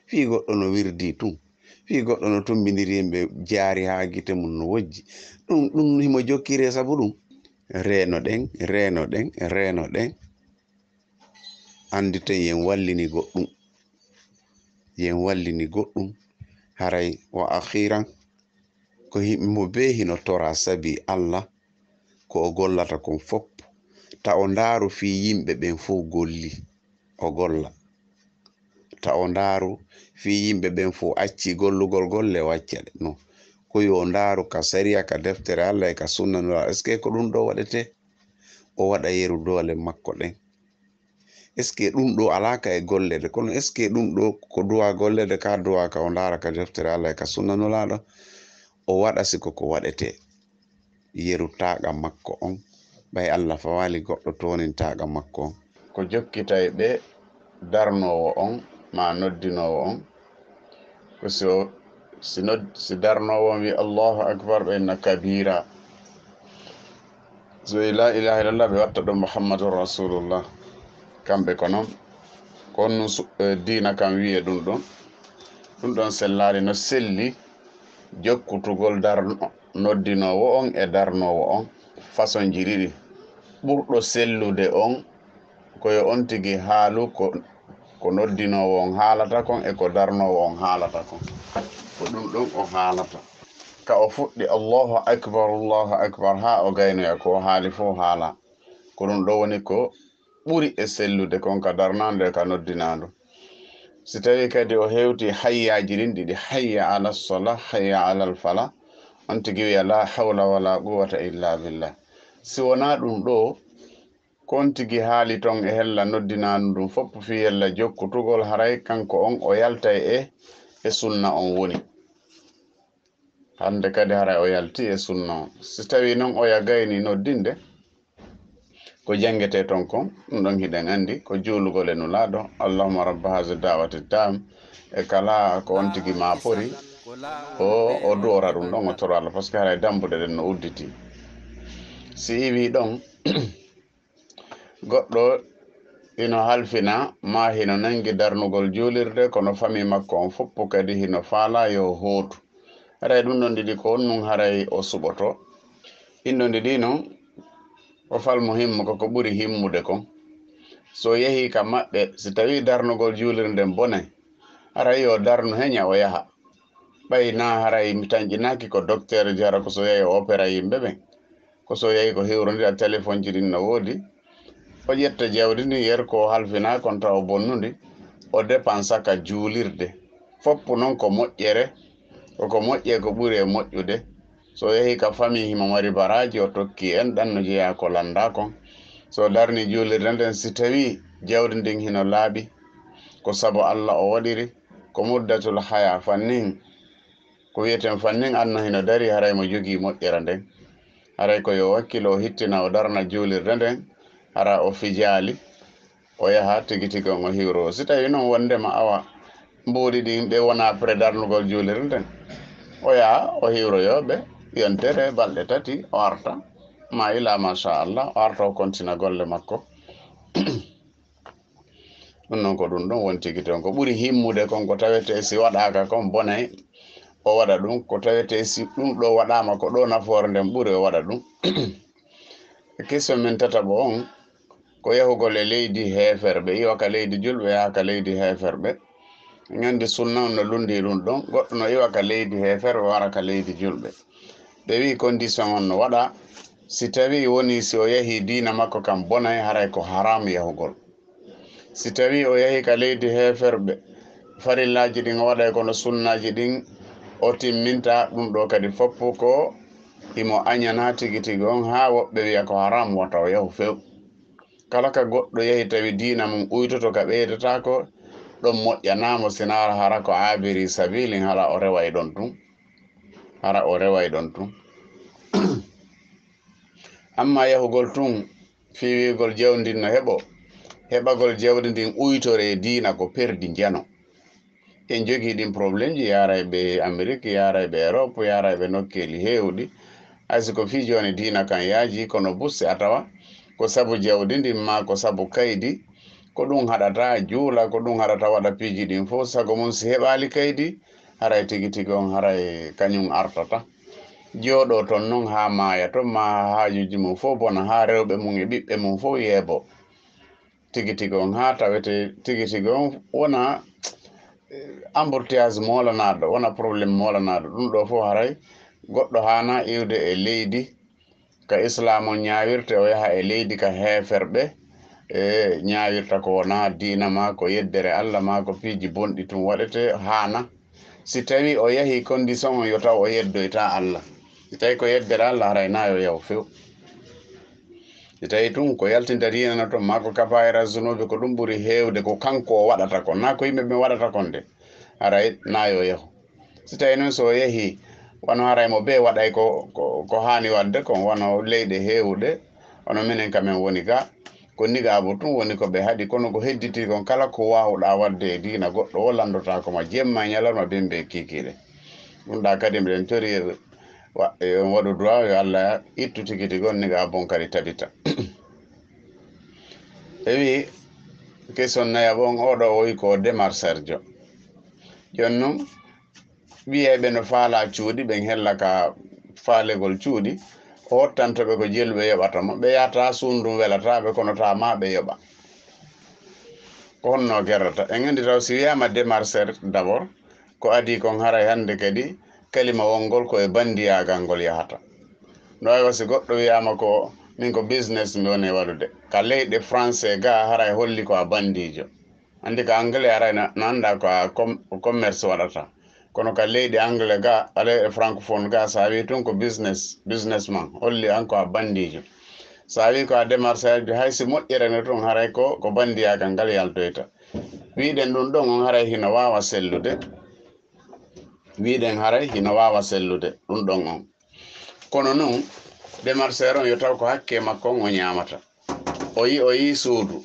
Fii goɗɗo no wirdi tun. Fii goɗɗo no tumbindiri himɓe jaari haa gite mum no wojji. Ɗum, ɗum himo jokkiree sabu ɗum. Reeno ɗen, reeno ɗen, reeno ɗen. Annditen yen wallini goɗɗum. Yen wallini goɗɗum. Haray wa akhiran, ko himɓe mo bee hino tora sabi Alla, ko o gollata kon fof. Ta o ndaaru fii yimɓe ɓen fof golli, o golla. Ta o ndaaru fii yimɓe ɓen fof acci gollugol golle, o acca ɗe. No, ko yo o ndaaru ka sariya, ka deftere Alla e ka sunna Nulaaɗo. Est-ce que ko ɗum ɗo waɗetee? O waɗa yeru doole makko ɗen. Est-ce que ɗum ɗo alaa ka e golle ɗe? Kono est-ce que ɗum ɗo ko duwa golle ɗe ka duwa ka o ndaara ka deftere Alla e ka sunna Nulaaɗo? O waɗa si ko ko waɗetee. Yeru taaqa makko on, ɓay Alla fawaali goɗɗo toonin taaqa makko on. Ko jokkitay ɓe darnoowo on, maa noddinoowo on, ko si o, si nod-, si darnoowo on wi'i, "Allahu akbar," ɓe inna kabira. So wi'i, "La ilaha illallah," ɓe watta ɗon, "Muhammadun rasulullah." Kamɓe ko non. Ko on nun su-, eh, diina kan wi'e ɗum ɗon. Ɗum ɗon sellaali no selli jokkutugol darno-, noddinoowo on e darnoowo on fasonji ɗiɗi. Ɓurɗo sellude on ko yo on tigi haalu ko, ko noddinoowo on haalata kon e ko darnoowo on haalata kon. Ko ɗum ɗon o haalata. Ka o fuɗɗi, "Allahu akbar, Allahu akbar," haa o gaynoya ko o haali fof haala. Ko ɗum ɗo woni ko ɓuri e sellude kon ka darnaandu e ka noddinaandu. Si tawii kadi o hewti hayyaaji ɗin ɗiɗi, "Hayya ala sala, hayya ala fala," on tigi wi'a, "La hawla wala quwwata illa billah." Si wonaa ɗum ɗo, kon tigi haali ton e hella noddinaandu ndun fof fii hella jokkutugol, haray kanko on o yaltay e, e sunna on woni. Hannde kadi haray o yalti e sunna on. Si tawii non oya gayni noddinde, Ko janngetee ton kon, ɗum ɗon hiɗen anndi, ko juulugol e Nulaaɗo, Allahumma rabba hazi da'wati tam, e kala ko on tigi maapori, o, o du'ora ɗum ɗon, o toro Allah, parce que haray dambuɗe ɗen no udditi. Si iwii ɗon, goɗɗo hino halfina, maa hino nangi darnugol juulirde, kono famii makko on fof kadi hino faalaa yo hootu. Haray ɗum ɗon ɗiɗi ko honɗun haray o suɓoto? Ɗin ɗon ɗiɗi non, ko fal muhimmu ko, ko ɓuri himmude kon. So o yehii ka maɓɓe, si tawii darnugol juulirde nden bonay, haray yo darnu heña o yaha. Ɓay naa haray mi tanƴinaaki ko dokteer jara ko so yahi o opera yimɓe ɓen. Ko so yahi ko hiwrondira telefonji ɗin no woodi. O ƴetta jawdi ndin yer ko o halfinaa kon tawa o bonnundi. O depansa ka juulirde. Foppu non ko moƴƴere. Ko ko moƴƴe ko ɓuri e moƴƴude. So o yehii ka famii himo mari baraaji o tokki en ɗan no jeyaa ko lanndaa kon. So o darnii juulirde nden si tawii jawdi ndin hino laaɓi. Ko sabu Alla o waɗiri. Ko muddatul haya fannin. Ko wi'eten fannin anno hino darii haray mo jogii moƴƴere nden. Haray ko yo wakkilo o hittina o darna juulirde nden, hara o fijaali, o yaha tigi tigi on o hiwroo. Si tawii non wonndema awa mbuuɗi ɗin ɓe wonaa prêt darnugol juulirde nden, o yaha o hiwroyoo ɓe yontere balɗe tati o arta, maa ilaa maa sha Allah o arta o kontina golle makko. Ɗum non ko ɗum ɗon woni tigi ton. Ko ɓuri himmude kon ko tawetee si waɗaaka kon bonay, o waɗa ɗum. Ko tawetee si ɗum ɗoo waɗaama ko ɗoo nafoore nden ɓuri o waɗa ɗum. Question men tataɓo on ko yahugol e leydi heeferɓe, iwa ka leydi julɓe, yaha ka leydi heeferɓe. En anndi sunna on no lunndii ɗum ɗon, goɗɗo no iwa ka leydi heeferɓe, wara ka leydi julɓe. Ɓe wi'i condition on no waɗa, si tawii wonii si o yahii diina makko kan bonay, haray ko haraam yahugol. Si tawii o yahii ka leydi heeferɓe, farillaaji ɗin o waɗay kono sunnaaji ɗin o timmintaa, ɗum ɗoo kadi fof ko himo añanaa tigi tigi on, haa woɓɓe wi'a ko haraam, wota o yahu few. Kala ka goɗɗo yahi tawi diina mun uytoto ka ɓeydataako, ɗon moƴƴanaa mo, sinaa hara ko aabiri sabiilin, hara o reway ɗon tun. Hara o reway ɗon tun. Amma yahugol tun fii wi'ugol jawdi ndin no heɓo, heɓagol jawdi ndin uytoree diina ko perdi njano. En jogii ɗin problemji, yaaray ɓe Amerik, yaaray ɓe Erop, yaaray ɓe nokkeeli heewɗi. Hay si ko fii jooni diina kan yaaji, kono busse a tawa ko sabu jawdi ndin maa ko sabu kaydi, ko ɗum haɗata juula, ko ɗum haɗata waɗa piiji ɗin fof. Sago mum si heɓaali kaydi, haray tigi tigi on haray kañum artata. Jooɗoo ton non haa maaya ton, maa haajuuji mum fof bona, haa rewɓe mum e ɓiɓɓe mum fof yeebo. Tigi tigi on, haa tawete tigi tigi on wona, eh, embouteillage moolanaaɗo, wona problème moolanaaɗo. Ɗum ɗoo fof haray goɗɗo haanaa iwde e leydi ka Islaam on ñaawirte, o yaha e leydi ka heeferɓe, e ñaawirta ko wonaa diina maa, ko yeddere Alla maa, ko piiji bonɗi tun waɗete, haana. Si tawii o yahii condition on yo taw o yeddoytaa Alla. Si tawii ko yeddere Alla, haray naa yo yahu few. Si tawii tun ko yaltinta diina no ton, maa ko kabaa'ira zunuubi, ko ɗum ɓuri heewde ko kanko o waɗata kon, naa ko yimɓe ɓen waɗata kon de, haray naa yo yahu. Si tawii non so o yehii, wano haray mo bee waɗay ko, ko, ko haani waɗde kon, wano leyɗe heewuɗe, wano minen ka men woni ga, ko nigaabu tun woni ko ɓe haɗi, kono ko hedditi kon kala ko waawuɗaa waɗde e diina goɗɗo o lanndotaako ma jemma e ñalarma bimbi e kiikiiɗe. Ɗum ɗaa kadi miɗen tori wa-, e on waɗu duwaa yo Alla ittu tigi tigi on nigaabu on kadi tabita. Ɓe wi'i, question nayaɓo on, oo ɗoo o wi'i ko démarcheur jo. Jooni non, wi'eeɓe no faalaa cuuɗi, ɓen hella ka faalegol cuuɗi, o hottanto ɓe ko jeelu ɓe yoɓata mo. Ɓe yahataa suudu ndun welataa ɓe, kono taa maa ɓe yoɓa. Ko honno o gerrata? En anndi taw si wi'aama démarcheur d'abord, ko adii kon haray hannde kadi kalima wongol ko e banndiyaagal ngol yahata. No waawi wa si goɗɗo wi'aama ko min ko business mi woni e waɗude. Ka leyɗe français gaa haray holli ko a banndiijo. Anndi ka anglais aray na, na anndaa ko a com-, commerce waɗata. Kono ka leyɗe anglais ga, a leyɗe francophone ga, so a wii tun ko business, businessman, holli an ko a banndiijo. So a wii ko a démarcheur, hay si moƴƴere no tun, haray ko, ko banndiyaagal ngal yaltoyta. Wi'ɗen ɗun ɗon on haray hino waawa sellude. Wi'ɗen haray hino waawa sellude ɗun ɗon on. Kono non, démarcheur on yo taw ko hakkee makko on o ñaamata. O yi'oyi suudu.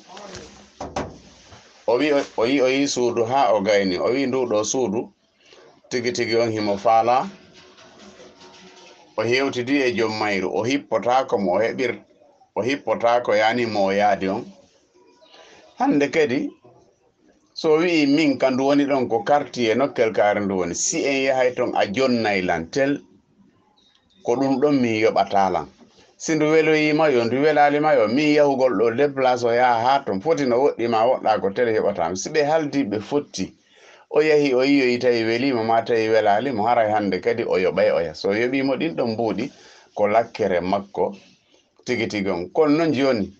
O wi'o-, o yi'oyi suudu haa o gayni. O wi'i, "Nduu ɗoo suudu, tigi tigi on himo faalaa." O hewtidi e jom mayru. O hippotaako mo o heɓir-, o hippotaako yani mo o yaadi on. Hannde kadi, so o wi'ii min ka ndu woni ɗon ko quartier nokkel kaari ndu woni, si en yahay ton a jonnay lan tel, ko ɗum ɗon min yoɓataa lan. Si ndu weloyii ma yo, ndu welaali ma yo, min yahugol ɗoo déplace o yaha haa ton, foti no woɗɗi ma woɗɗaa ko tel yoɓataa mi. Si ɓe haldii ɓe fotti, o yahi o yi'oyi tawi welii mo maa tawi welaali mo, haray hannde kadi o yoɓay oya. So o yoɓii mo ɗin ɗon mbuuɗi, ko lakkere makko tigi tigi on. Kono non jooni,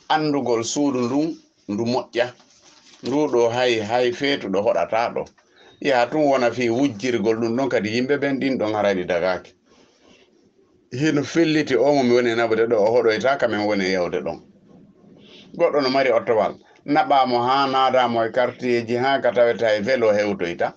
anndugol suudu ndun, ndu moƴƴa. Nduu ɗoo hay, hay feetuɗo hoɗataa ɗoo. Yaha tun wona fii wujjirgol ɗum ɗon kadi yimɓe ɓen ɗin ɗon haray ɗi dagaaki. Hino filliti oo mo mi woni e naɓude ɗoo, o hoɗoytaa ka men woni e yahude ɗon. Goɗɗo no mari ottowal, naɓaa mo haa naadaa mo e kartiyeeji haa ka tawete hay velo hewtoyta.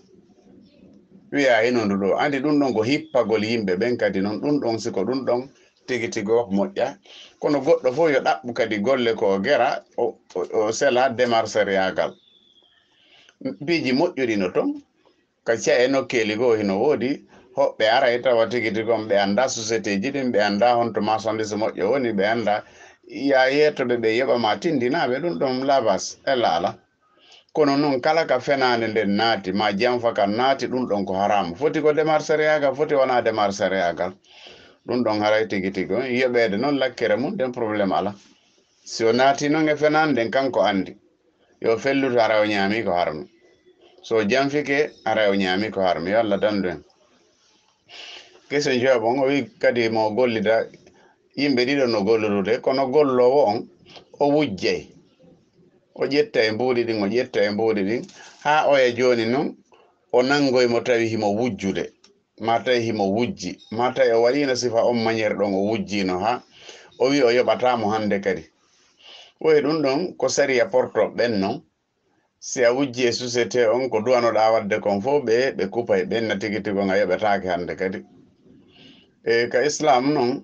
Wi'aa hino ndu ɗoo. Anndi ɗum ɗon ko hippagol yimɓe ɓen kadi non. Ɗum ɗon si ko ɗum ɗon tigi tigi o moƴƴa. Kono goɗɗo fof yo ɗaɓɓu kadi golle ko o gera, o, o, o sela demarseriyaagal. Piiji moƴƴuɗi no ton, ka ci'e nokkeeli goo hino woodi, hoɓɓe aray tawa tigi tigi on ɓe anndaa sociétéeji ɗin, ɓe anndaa honto marchandise moƴƴo woni, ɓe anndaa. Yaa yeettoɓe ɓe yoɓa ma tindinaaɓe, ɗum ɗon labas e laala. Kono non kala ka fenaande nden naati, ma janfa kan naati, ɗum ɗon ko haraamu. Foti ko demarseriyaagal, foti wonaa demarseriyaagal. Ɗum ɗon haray tigi tigi on, yoɓeede non lakkere mum, nden problème alaa. Si o naati non e fenaande nden, kanko anndi. Yo fellutu, haray o ñaami ko harmi. So o janfike, haray o ñaami ko harmi. Yo Allah dandu en. Question jowaɓo on, o wi'i kadi mo gollida, yimɓe ɗiɗo no gollodude, kono golloowo on, o wujjay. O ƴetta e mbuuɗi ɗin, o ƴetta e mbuuɗi ɗin, haa oya jooni non, o nangoy mo tawi himo wujjude, maa tawi himo wujji, maa tawi o waɗiino sifa on manière ɗon, o wujjiino haa o wi'i o yoɓataa mo hannde kadi. Woy ɗum ɗon ko sariya porto ɓen non, si a wujji e société on, ko duwanoɗaa waɗde kon fof, ɓe, ɓe kupay, ɓen na tigi tigi on a yoɓetaake hannde kadi. E ka Islam non,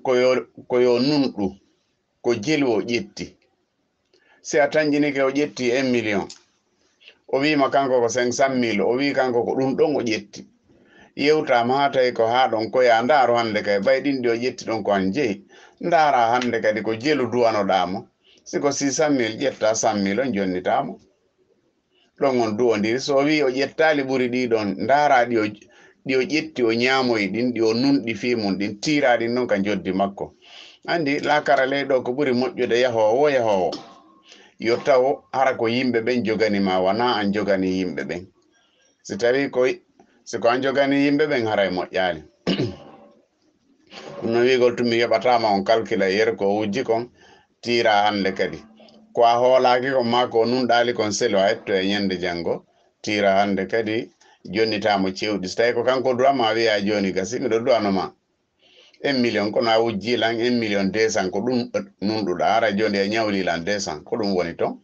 ko yo, ko yo nunɗu, ko jelu o ƴetti. Si a tanƴinike, o ƴetti un million, o wi'i ma kanko ko cinq cent mille, o wi'i kanko ko ɗum ɗon o ƴetti. Yewtaama haa tawi ko haa ɗon, ko yaa ndaaru hannde kay, ɓay ɗin ɗi o ƴetti ɗon ko an jeyi. Ndaaraa hannde kadi ko jelu duwanoɗaa mo. Si ko six cent mille, ƴettaa cent mille on jonnitaa mo. Ɗon on duwondiri. So o wi'i o ƴettaali ɓuri ɗii ɗon, ndaaraa ɗi o, ɗi o ƴetti, o ñaamoyi ɗin, ɗi o nunɗi fii mum ɗin, tiiraa ɗin non ka njoddi makko. Anndi, laakara ley ɗoo ko ɓuri moƴƴude yahoowo woo yahoowo. Yo taw hara ko yimɓe ɓen jogani ma, wanaa an jogani yimɓe ɓen. Si tawii ko, si ko an jogani yimɓe ɓen, haray moƴƴaali. Ɗum no wi'ugol tun mi yoɓataa ma on calcul e yer ko o wujji kon, tiiraa hannde kadi. Ko a hoolaaki kon maa ko o nunɗaali kon selu a hetto e ñande janngo, tiiraa hannde kadi jonnitaa mo cewɗi. Si tawii ko kanko duwa ma, wi'aa jooni gasi, miɗo duwano ma un million, kono a wujjii lan un million deux cent, ko ɗum nunɗuɗaa, hara jooni a ñawlii lan deux cent, ko ɗum woni ton?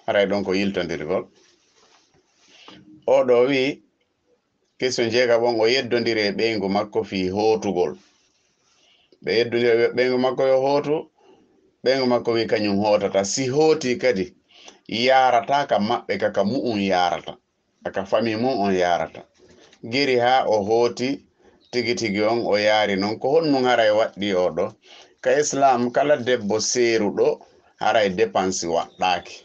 Haray ɗon ko yiltondirgol. Oo ɗoo wi'i, question jeegaɓo on, o yeddondiri e ɓeyngu makko fii hootugol. Ɓe yeddondiri e ɓeyngu makko yo hootu, ɓeyngu makko wi'i kañum hootata. Si hootii kadi, yaarataa ka maɓɓe ka, ka mu'un yaarata, ka, ka famii mun on yaarata. Geri haa o hooti tigi tigi on, o yaari non. Ko honɗun haray waɗɗii oo ɗoo? Ka Islaam, kala debbo seeruɗo haray depansi waɗɗaaki.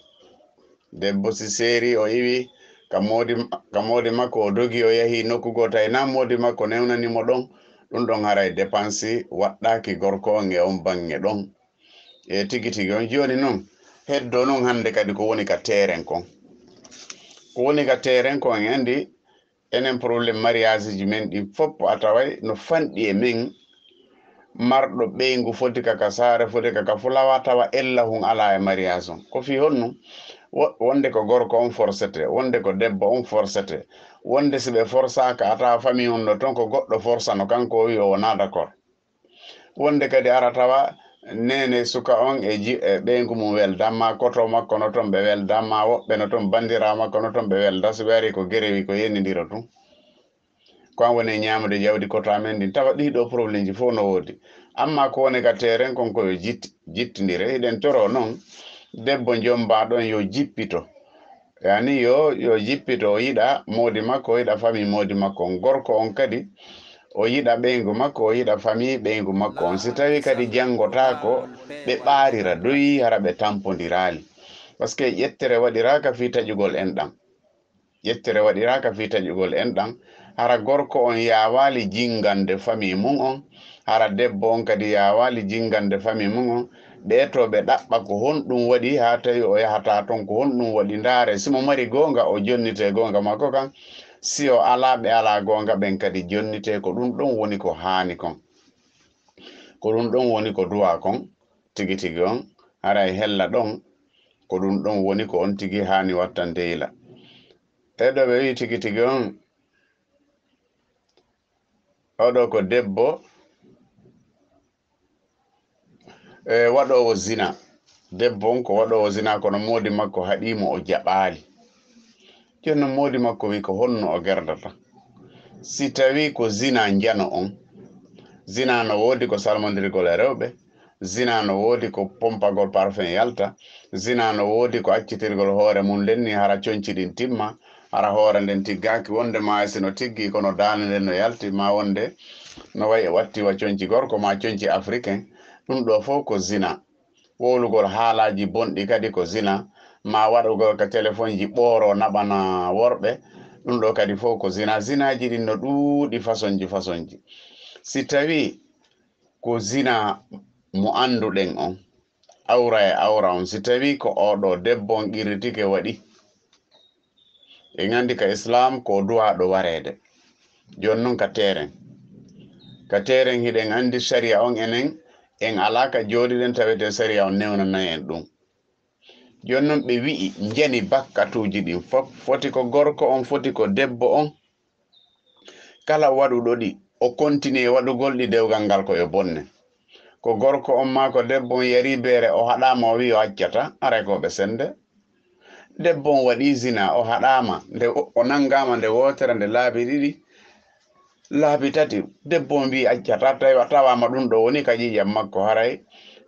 Debbo si seerii, o iwii ka moodi, ka moodi makko, o dogii, o yahii nokku goo, tawi naa moodi makko newnani mo ɗon, ɗun ɗon haray depansi waɗɗaaki gorko on e on baŋŋe ɗon. E tigi tigi on. Jooni non, heddoo non hannde kadi ko woni ka teeren kon. Ko woni ka teeren kon, en anndi, enen problème mariageji men ɗin fof a taway no fanɗi e men. Marɗo ɓeyngu foti ka ka saare, foti ka ka fulawa, tawa ella hun alaa e mariage on. Ko fii honɗun? Wo-, wonde ko gorko on forsete, wonde ko debbo on forsete, wonde si ɓe forsaaka, a tawa famille on no ton ko goɗɗo forsano, kanko o wi'i o wonaa d'accord. Wonde kadi ara tawa neene suka on e ji-, e ɓeyngu mum welda, maa koto makko no ton ɓe welda, maa woɓɓe no ton, bandiraawo makko no ton ɓe welda, si ɓe ari ko gerewi, ko yenindiro tun. Ko an woni e ñaamude jawdi koto amen ndin. Tawa ɗii ɗoo problemji fof no woodi. Amma ko woni ka teeren kon ko yo jitti-, jittindire. Hiɗen toroo non debbo jombaa ɗon yo jippito. Yani yo, yo jippito, o yiɗa moodi makko, o yiɗa famii moodi makko on. Gorko on kadi, o yiɗa ɓeyngu makko, o yiɗa famii ɓeyngu makko on. Si tawii kadi janngotaako, ɓe ɓaarira doyi, hara ɓe tampondiraali. Parce que ƴettere waɗiraaka fii taƴugol enɗan. Ƴettere waɗiraaka fii taƴugol enɗan. Hara gorko on yaawaali jingande famii mun on, hara debbo on kadi yaawaali jingande famii mun on. Ɓee to ɓe ɗaɓɓa ko honɗun waɗi haa tawi o yahataa ton, ko honɗun waɗi. Ndaare, si mo mari goonga, o jonnitee goonga makko kan. Si o alaa, ɓe alaa goonga ɓen kadi jonnitee. Ko ɗun ɗon woni ko haani kon. Ko ɗun ɗon woni ko duwaa kon, tigi tigi on, haray hella ɗon, ko ɗun ɗon woni ko on tigi haani wattande yila. E ɗo ɓe wi'i tigi tigi on, oo ɗoo ko debbo, e, waɗoowo zina. Debbo on ko waɗoowo zina, kono moodi makko haɗii mo, o jaɓaali. Jooni non moodi makko wi'i ko honno o gerdata? Si tawii ko zina njano on, zina no woodi ko salmondirgol e rewɓe, zina no woodi ko pompagol parfum yalta, zina no woodi ko accitirgol hoore mun nden ni hara conci ɗin timma, hara hoore nden tiggaaki, wonde maa si no tiggii kono daande nden no yalti, maa wonde no wayi e watti wa conci gorko maa conci africain, ɗun ɗoo fow ko zina. Wowlugol haalaaji bonɗi kadi ko zina, maa waɗugol ka telefonji ɓooro naɓana worɓe, ɗun ɗoo kadi fow ko zina. Zinaaji ɗin no ɗuuɗi fasonji fasonji. Si tawii ko zina mo annduɗen on, awra e awra on, si tawii ko oo ɗoo debbo on qirritike waɗi, en anndi ka Islaam ko o duwaaɗo wareede. Jooni non ka teeren. Ka teeren hiɗen anndi sariya on enen, en alaa ka jooɗiɗen tawetee sariya on newnanay en ɗun. Jooni non ɓe wi'i, njani bakkatuuji ɗin fof, foti ko gorko on, foti ko debbo on. Kala waɗuɗo ɗi, o kontinee waɗugol ɗi, dewgal ngal ko yo bonne. Ko gorko on maa ko debbo on yarii beere, o haɗaama, o wi'i o accata, haray ko ɓe sende. Debbo on waɗii zina, o haɗaama, nde o, o nanngaama nde wootere, nde laabi ɗiɗi, laabi tati, debbo on wi'i accata, tawi a tawaama ɗun ɗoo woni ka ƴiiƴam makko, haray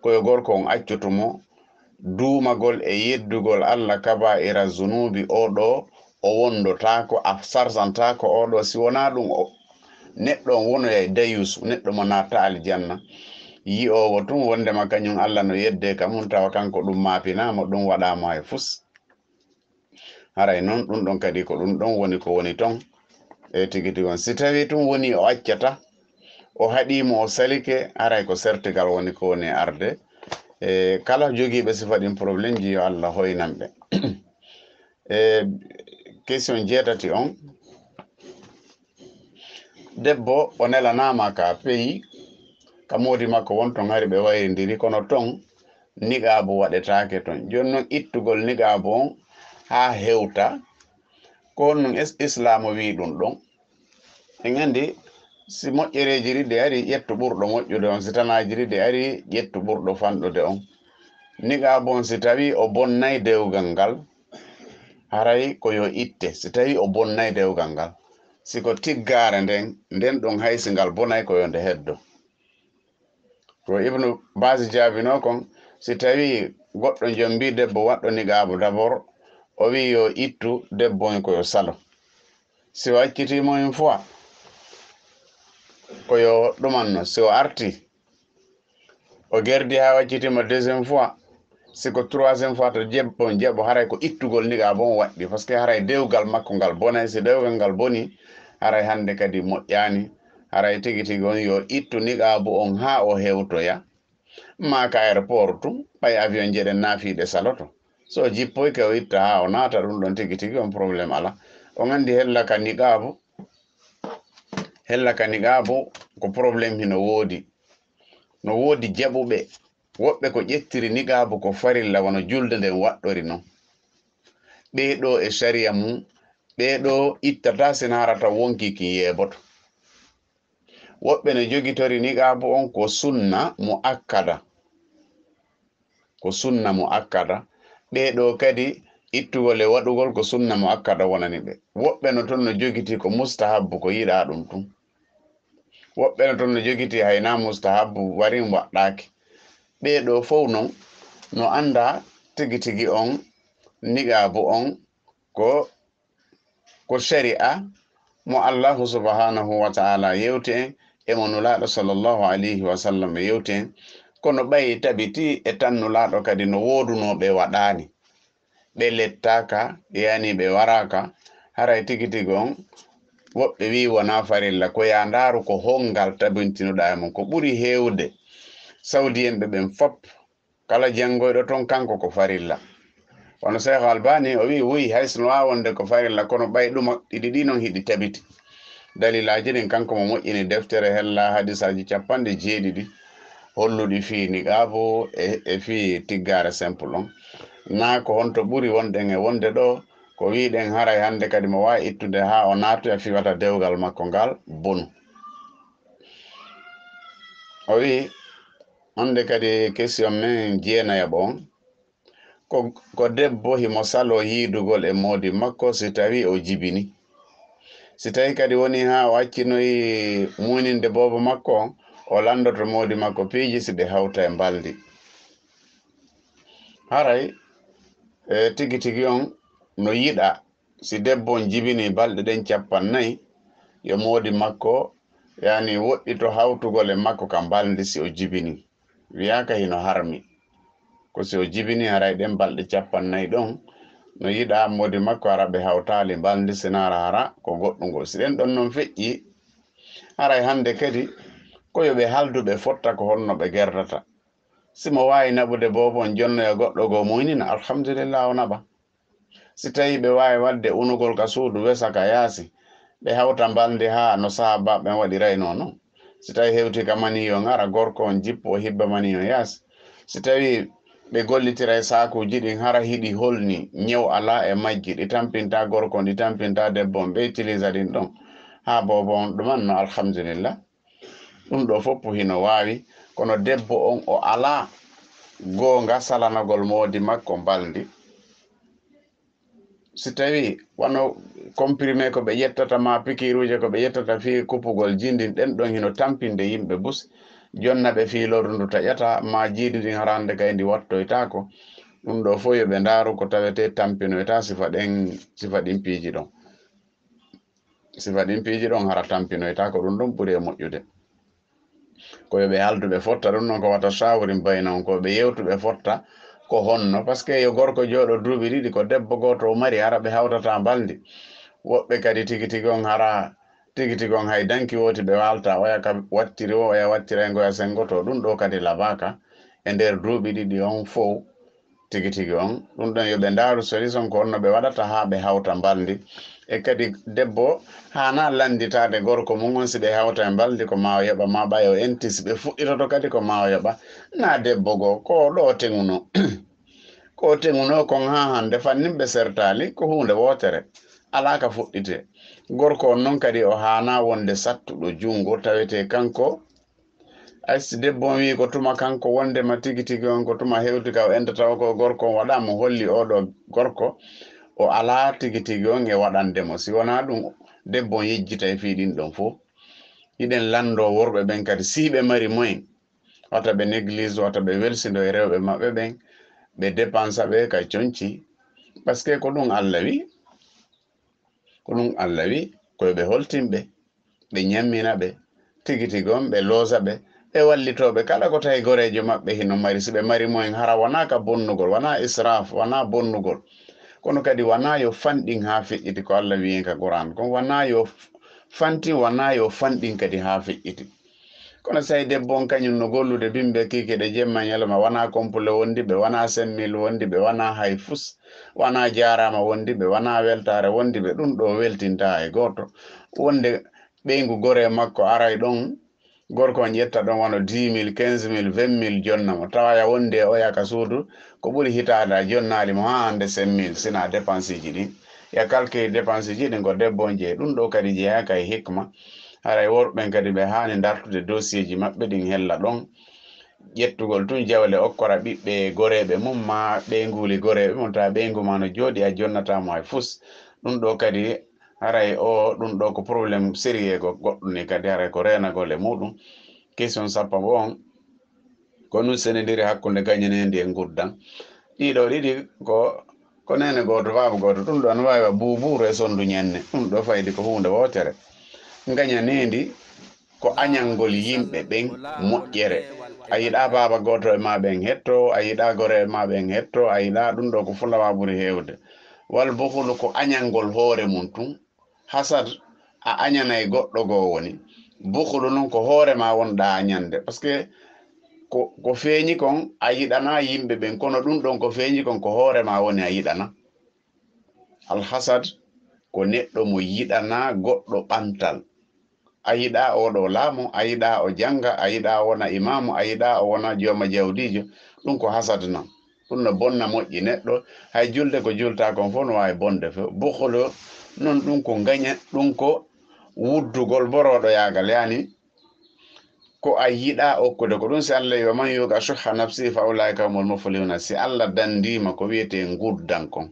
ko yo gorko on accutu mo. Duumagol e yeddugol Alla kabaa'ira zunuubi, oo ɗoo o wondotaako, a sarsantaako oo ɗoo, si wonaa ɗun o, neɗɗo on wonoyay dayuusu, neɗɗo mo naata aljanna. Yi'oowo tun wondema kañun Alla no yeddee ka mun, tawa kanko ɗun maapinaama, ɗun waɗaama e fus. Haray non, ɗun ɗon kadi ko ɗun ɗon woni ko woni ton. E tigi tigi on, si tawii tun woni o accata, o haɗii mo, o salike, haray ko sertigal woni ko woni e arde. E kala jogiiɓe sifa ɗin problemji, yo Alla hoynan ɓe. E question jeetati on, debbo o nelanaama ka peyi, ka moodi makko won ton, hari ɓe wayrindiri, kono ton niqaabu waɗetaake ton. Jooni non, ittugol niqaabu on haa hewta, ko honɗun is-, Islaamu wi'i ɗun ɗon? En anndi, si moƴƴereeji ɗiɗi ari, ƴettu ɓurɗo moƴƴude on, si tanaaji ɗiɗi ari, ƴettu ɓurɗo fanɗude on. Niqaabu on, si tawii o bonnay dewgal ngal, haray ko yo itte, si tawii o bonnay dewgal ngal. Si ko tiggaare nden, nden ɗon hay si ngal bonay, ko yo nde heddo. Ko Ibnu Baasi jaabinoo kon, si tawii goɗɗo jombii debbo waɗɗo niqaabu, d'abord, o wi'i yo ittu debbo on, ko yo salo. Si o accitii mo une fois, ko yo ɗumanno. Si o artii, o gerdii haa o accitii mo deuxième fois, si ko troisième fois to debbo on jaɓo, haray ko ittugol niqaabu on waɗɗii. Parce que haray dewgal makko ngal bonay. Si dewgal ngal bonii, haray hannde kadi moƴƴaani. Haray tigi tigi on yo ittu niqaabu on haa o hewtoya. Maa ka aéroport tun, ɓay avion jeɗen naafii ɗe saloto. So o jippoyke o itta haa o naata, ɗun ɗon tigi tigi on problème alaa. On anndi hella ka niqaabu, hella ka niqaabu ko problème hino woodi. No woodi jaɓuɓe, woɓɓe ko ƴettiri niqaabu ko farilla wano julde nden waɗɗori non. Ɓee ɗoo e sariya mun, ɓee ɗoo ittataa sinaarata wonkii kin yeeboto. Woɓɓe no jogitori niqaabu on ko sunna mu'akkada. Ko sunna mu'akkada. Ɓee ɗoo kadi ittugol e waɗugol ko sunna mu'akkada wonani ɓe. Woɓɓe no ton no jogitii ko mustahabbu, ko yiɗaa ɗum tun. Woɓɓe no ton no jogitii hay naa mustahabbu warin waɗɗaaki. Ɓee ɗoo fow non no anndaa tigi tigi on niqaabu on ko, ko shari'a mo Allahu subhanahu wa ta'ala yewti en, e mo Nulaaɗo sallallahu alayhi wa sallam yewti en. Kono ɓay tabitii e tan Nulaaɗo kadi no woodunoo ɓe waɗaani. Ɓe lettaaka, yani ɓe waraaka, haray tigi tigi on, woɓɓe wi'i wonaa farilla, ko yaa ndaaru ko hongal tabintinoɗaa e mum. Ko ɓuri heewde, Sawdiyeenɓe ɓen fop, kala janngoyɗo ton, kanko ko farilla. Kono Seex Albani, o wi'i, wuy, hay so no waawa wonde ko farilla, kono ɓay ɗuma ɗiɗi ɗi non hiɗi tabiti. Dalilaaji ɗin, kanko mo moƴƴini deftere hella hadisaaji capanɗe jeeɗiɗi holluɗi fii niqaabu e, e fii tiggaare simple on. Naa ko honto ɓuri wonɗen e wonde ɗoo, ko wi'ɗen haray hannde kadi mo waawi ittude haa o naatoya fii wata dewgal makko ngal bonu. O wi'i, hannde kadi question men jeenayaɓo on, ko, ko debbo himo saloo yiidugol e moodi makko si tawii o jibini. Si tawii kadi wonii haa o accinoyi muyninde boobo makko on, o lanndoto moodi makko piiji si ɓe hawta e mbalndi. Haray, e, tigi tigi on no yiɗa si debbo on jibini balɗe ɗen cappannayi, yo moodi makko, yani, woɗɗito hawtugol e makko ka mbalndi si o jibini. Wiyaaka hino harmi. Ko si o jibini haray ɗen balɗe cappannayi ɗon, no yiɗaa moodi makko hara ɓe hawtaali mbalndi sinaara hara ko goɗɗungol. Si ɗen ɗon non feƴƴi, haray hannde kadi ko yo ɓe haldu ɓe fotta ko honno ɓe gerdata. Si mo waawi naɓude boobo on jonnoya goɗɗo goo muynina, alhamdulillah o naɓa. Si tawii ɓe waawi waɗde unugol ka suudu wesa ka yaasi, ɓe hawta mbalndi haa no sahaabaaɓe ɓen waɗiraynoo non. Si tawii hewtii ka manii on ara, gorko on jippo o hibba manii on yaasi. Si tawii ɓe gollitiray saakuuji ɗin hara hiɗi holni, ñew alaa e majji, ɗi tampintaa gorko on, ɗi tampintaa debbo on, ɓe itiliisa ɗin ɗon. Haa boobo on ɗuman no alhamdulillah. Ɗum ɗoo fof hino waawi, kono debbo on o alaa goonga salanagol moodi makko mbalndi. Si tawii wano comprimé ko ɓe ƴettata maa pikiiruuje ko ɓe ƴettata fii kupugol jindin ɗen ɗon hino tampinde yimɓe bus, jonna ɓe fii lorru ndu taƴata maa jiidi ndin hara hannde kay ndi wattoytaako. Ɗum ɗoo fof yo ɓe ndaaru ko tawetee tampinoyta sifa ɗen, sifa ɗin piiji ɗon. Sifa ɗin piiji ɗon hara tampinoyta ko ɗum ɗon ɓuri e moƴƴude. Ko yo ɓe haldu ɓe fotta ɗum ɗon ko wata shawrin baynahum, ko ɓe yewtu ɓe fotta ko honno, parce que yo gorko jooɗo duuɓi ɗiɗi ko debbo gooto o mari hara ɓe hawtata mbalndi. Woɓɓe kadi tigi tigi on hara tigi tigi on hay danki wooti ɓe waalta, oya ka wattiri o, oya wattiray ngoya sengoto, ɗum ɗo kadi labaaka e nder duuɓi ɗiɗi on fow. Tigi tigi on. Ɗum ɗon yo ɓe ndaaru solution ko honno ɓe waɗata haa ɓe hawta mbalndi. E kadi debbo haanaa lannditaade gorko mum on si ɓe hawta e mbalndi ko maa o yoɓa, maa ɓay o enti si ɓe fuɗɗitoto kadi ko maa o yoɓa. Naa debbo goo, ko o ɗo o teŋuno. Ko o teŋuno kon haa hannde fannin ɓe sertaali ko huunde wootere. Alaa ka fuɗɗitee. Gorko on non kadi o haanaa wonde sattuɗo junngo tawetee kanko Ay, si debbo on wi'i ko tuma kanko wondema tigi tigi on ko tuma hewti ka o entata o ko gorko on waɗa mo holli oo ɗoo gorko o alaa tigi tigi on e waɗande mo. Si wonaa ɗum, debbo on yejjitay fii ɗin ɗon fow. Hiɗen lanndoo worɓe ɓen kadi, si ɓe mari moyen, wata ɓe néglige, wata ɓe welsindo e rewɓe maɓɓe ɓen, ɓe dépensa ɓe ka conci. Parce que ko ɗum Alla wi. Ko ɗum Alla wi, ko yo ɓe holtin ɓe, ɓe ñammina ɓe, tigi tigi on ɓe loosa ɓe, ɓe wallitoo ɓe. Kala ko tawi goreejo maɓɓe hino mari, si ɓe mari moyen, hara wanaa ka bonnugol, wanaa israf, wanaa bonnugol. Kono kadi wanaa yo fanɗin haa feƴƴiti ko Alla wi'i ka Qur'an kon, wanaa yo f-, fantin, wanaa yo fanɗin kadi haa feƴƴiti. Kono si hay debbo on kañum no gollude bimbe kiikiiɗe jemma e ñalawma, wanaa kompule wondi ɓe, wanaa semmil wondi ɓe, wanaa hay fus, wanaa jaaraama wondi ɓe, wanaa weltaare wondi ɓe, ɗum ɗo weltintaa e gooto. Wonde ɓeyngu goree makko aray ɗon, gorko on ƴetta ɗon wano dix mille, quinze mille, vingt mille jonna mo. Tawa ya wondi e oya ka suudu, ko ɓuri hitaade a jonnaali mo haa hannde cinq mille, sinaa dépenseji ɗin. Ya calcule dépenseji ɗin ko debbo on jeyi. Ɗum ɗo kadi jeyaaka e hikma. Haray worɓe ɓen kadi ɓe haani dartude dossier ji maɓɓe ɗin hella ɗon. ƴettugol tun jawle okkora ɓiɓɓe goreeɓe mum, maa ɓeynguuli goreeɓe mum, tawa ɓeyngu maa no jooɗi, a jonnataa mo hay fus. Ɗun ɗoo kadi, haray o, ɗun ɗoo ko problème sérieux go-, goɗɗun ni kadi, haray ko reenagol e muuɗun. Question sappo on, ko nun senindiri hakkunde gaɲaneendi e nguddan. Ɗii ɗoo ɗiɗi ko, ko neene gooto, baaba gooto. Ɗun ɗoo no waawi wa buubuuru e sondu ɲanne. Ɗun ɗoo faydi ko huunde wootere. Ngaɲaneendi ko aɲangol yimɓe ɓen moƴƴere. A yiɗaa baaba gooto e maa ɓen hetto, a yiɗaa gore e maa ɓen hetto, a yiɗaa, ɗun ɗoo ko fulawa ɓuri heewde. Wal bukhlu ko aɲangol hoore mun tun. Hasad, a aɲanay goɗɗo goo woni. Bukhlu non ko hoore maa wonɗaa aɲande. Parce que ko, ko feeɲi kon a yiɗanaa yimɓe ɓen, kono ɗun ɗon ko feeɲi kon ko hoore maa woni a yiɗana. Alhasad ko neɗɗo mo yiɗanaa goɗɗo ɓantal. A yiɗaa oo ɗoo laamu, a yiɗaa o jannga, a yiɗaa o wona imaamu, a yiɗaa o wona jooma jawdiijo. Ɗun ko hasad non. Ɗun no bonna moƴƴi neɗɗo. Hay julde ko jultaa kon fow no waawi bonde few. Bukhlu non, ɗun ko ngaɲa, ɗun ko wuddugol borooɗoyaagal, yani ko a yiɗaa okkude. Ko ɗun si Allah wi'i, "Wa man yuqa shuhha nafsihi fa ulaika humul muflihuna." Si Allah dandiima ko wi'etee nguddan kon,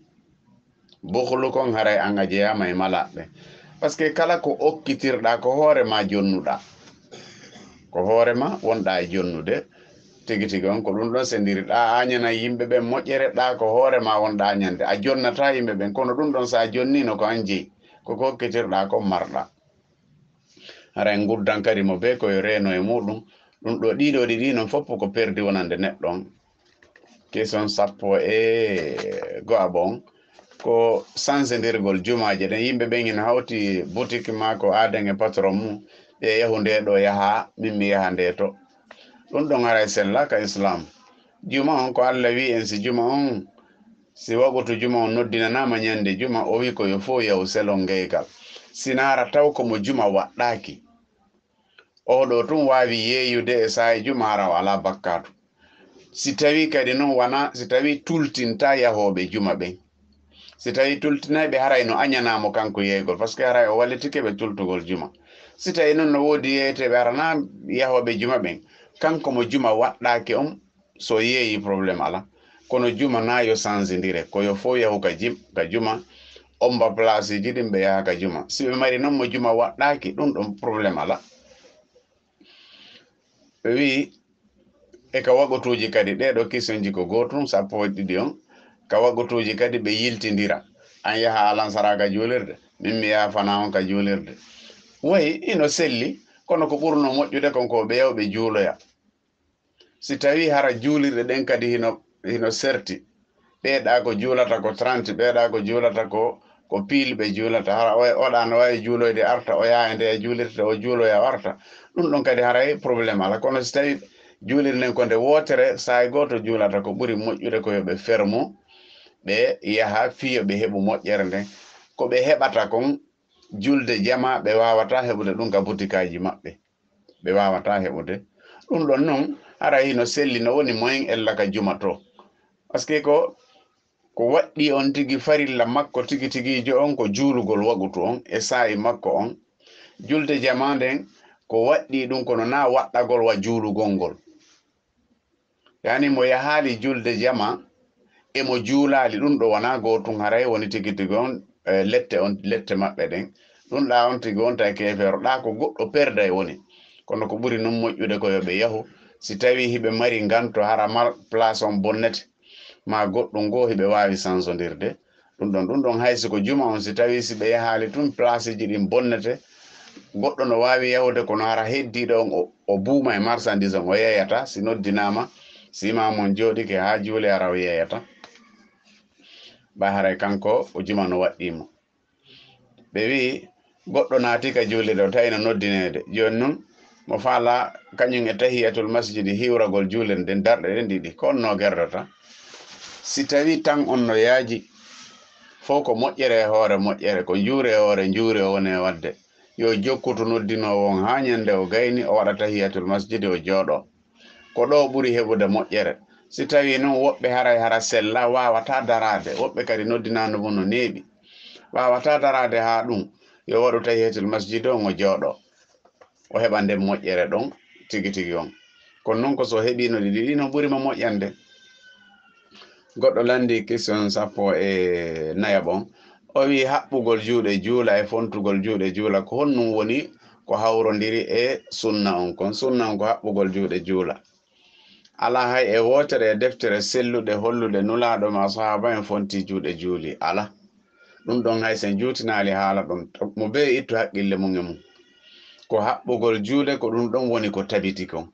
bukhlu kon, haray an a jeyaama e malaɓɓe. Parce que kala ko okkitirɗaa, ko hoore maa jonnuɗaa. Ko hoore maa wonɗaa e jonnude. Tigi tigi on, ko ɗun ɗon sendiriɗaa, a aɲanay yimɓe ɓen moƴƴere, ɗaa ko hoore maa wonɗaa aɲande. A jonnataa yimɓe ɓen, kono ɗun ɗon si a jonniino ko an jeyi. Ko ko okkitirɗaa kon marɗaa. Haray nguddan kadi mo bee ko yo reeno e muuɗun. Ɗun ɗoo, ɗii ɗoo ɗiɗi non fow ko perdi wonande neɗɗo on. Question sappo e go'aɓo on, ko sansindirgol jumaaje ɗen. Yimɓe ɓen hino hawti boutique maa ko aaden e patron mun, ɓe yahu ndee ɗoo yaha, min mi yaha ndee to. Ɗun ɗon haray sellaaka Islaam. Juma on ko Allah wi'i en si juma on, si waqtu juma on noddinanaama ɲande juma, o wi'i ko yo fow yahu selon ngeygal. Si naara taw ko mo juma waɗɗaaki. Oo ɗoo tun waawi yeeyude e saa'i juma hara o alaa bakkaatu. Si tawii kadi non wanaa, si tawii tultintaa yahooɓe juma ɓen. Si tawii tultinayɓe haray no aɲanaa mo kanko yeeygol, parce que haray o wallitike ɓe tultugol juma. Si tawii non no woodi yeeyeteeɓe hara naa yahooɓe juma ɓen, kanko mo juma waɗɗaaki on, so yeeyii problème alaa. Kono juma naa yo sansindire, ko yo fow yahu ka jim-, ka juma, omba placeeji ɗin ɓe yaha ka juma. Si ɓe mari non mo juma waɗɗaaki, ɗun ɗon problème alaa. Ɓe wi'i, e ka waqtuuji kadi, ɗee ɗoo kisonji ko gootun, sappo e ɗiɗi on, ka waqtuuji kadi ɓe yiltindira. An yaha alansara ka juulirde, min mi yaha fanaa on ka juulirde. Way, hino selli, kono ko ɓurnoo moƴƴude kon ko ɓe yahu ɓe juuloya. Si tawii hara juulirɗe ɗen kadi hino, hino serti, ɓee ɗaa ko juulata ko trente, ɓee ɗaa ko juulata ko, ko pile ɓe juulata. Hara o, o ɗaa no waawi juuloyde arta, o yaha e nde juulirte, o juuloya o arta. Ɗun ɗon kadi haray problème alaa. Kono si tawii juulirɗe ɗen ko nde wootere, saa'i gooto juulata, ko ɓuri moƴƴude ko yo ɓe fermo, ɓe yaha fii yo ɓe heɓu moƴƴere nden. Ko ɓe heɓata kon, julde jamaa, ɓe waawataa heɓude ɗun ka butikaaji maɓɓe. Ɓe waawataa heɓude. Ɗun ɗon non, haray hino selli no woni moyen ella ka juma to. Parce que ko, ko waɗɗii on tigi farilla makko tigi tigiijo on ko juulugol waqtu on e saa'i makko on. Julde jamaa nden, ko waɗɗii ɗun kono naa waɗɗagol wa juulugol ngol. Yani mo yahaali julde jama, e mo juulaali, ɗun ɗoo wanaa gootun, haray woni tigi tigi on, eh, lette on, lette maɓɓe ɗen. Ɗun ɗaa on tigi on tawi keefeero, ɗaa ko goɗɗo perday woni. Kono ko ɓuri non moƴƴude ko yo ɓe yahu. Si tawii hiɓe mari nganto hara mar-, place on bonnete, maa goɗɗun goo hiɓe waawi sansondirde, Ɗun ɗon, ɗun ɗon hay si ko juma on, si tawii si ɓe yahaali tun, placeeji ɗin bonnete, goɗɗo no waawi yahude, kono hara heddiiɗo on, o, o buuma e marchandise on, o yeeyata, si noddinaama, si imaamu on jooɗike haa juule, hara o yeeyata. Ɓay haray kanko, o juma no waɗɗii mo. Ɓe wi'i, goɗɗo naati ka juulirde, o tawi no noddineede. Jooni non, mo faalaa kañun e tahiyatul masjidi hiwragol juulirde nden, darɗe ɗen ɗiɗi, ko honno o gerdata? Si tawii tan on no yaaji, fow ko moƴƴere e hoore moƴƴere, ko njuure e hoore njuure o woni e waɗde, yo jokkutu noddinoowo on haa ñande o gayni, o waɗa tahiyatul masjidi, o jooɗoo. Ko ɗoo ɓuri heɓude moƴƴere. Si tawii non woɓɓe haray hara sella waawataa daraade, woɓɓe kadi noddinaandu mun no neeɓi, waawataa daraade haa ɗun, yo waɗu tahiyatul masjidi on, o jooɗoo, o heɓa nden moƴƴere ɗon tigi tigi on. Kono non ko so heɓiino ɗi ɗiɗi, non ɓuri mo moƴƴande. Goɗɗo lanndii question sappo e nayaɓo on. O wi'i, haɓɓugol juuɗe juula e fontugol juuɗe juula, ko honɗun woni ko hawrondiri e sunna on kon? Sunna on ko haɓɓugol juuɗe juula. Alaa hay e wootere e deftere selluɗe holluɗe Nulaaɗo maa sahaaba en fontii juuɗe juuli. Alaa. Ɗun ɗon hay sen juutinaali haala ɗon, mo bee ittu haqqille mun e mun. Ko haɓɓugol juuɗe, ko ɗun ɗon woni ko tabiti kon.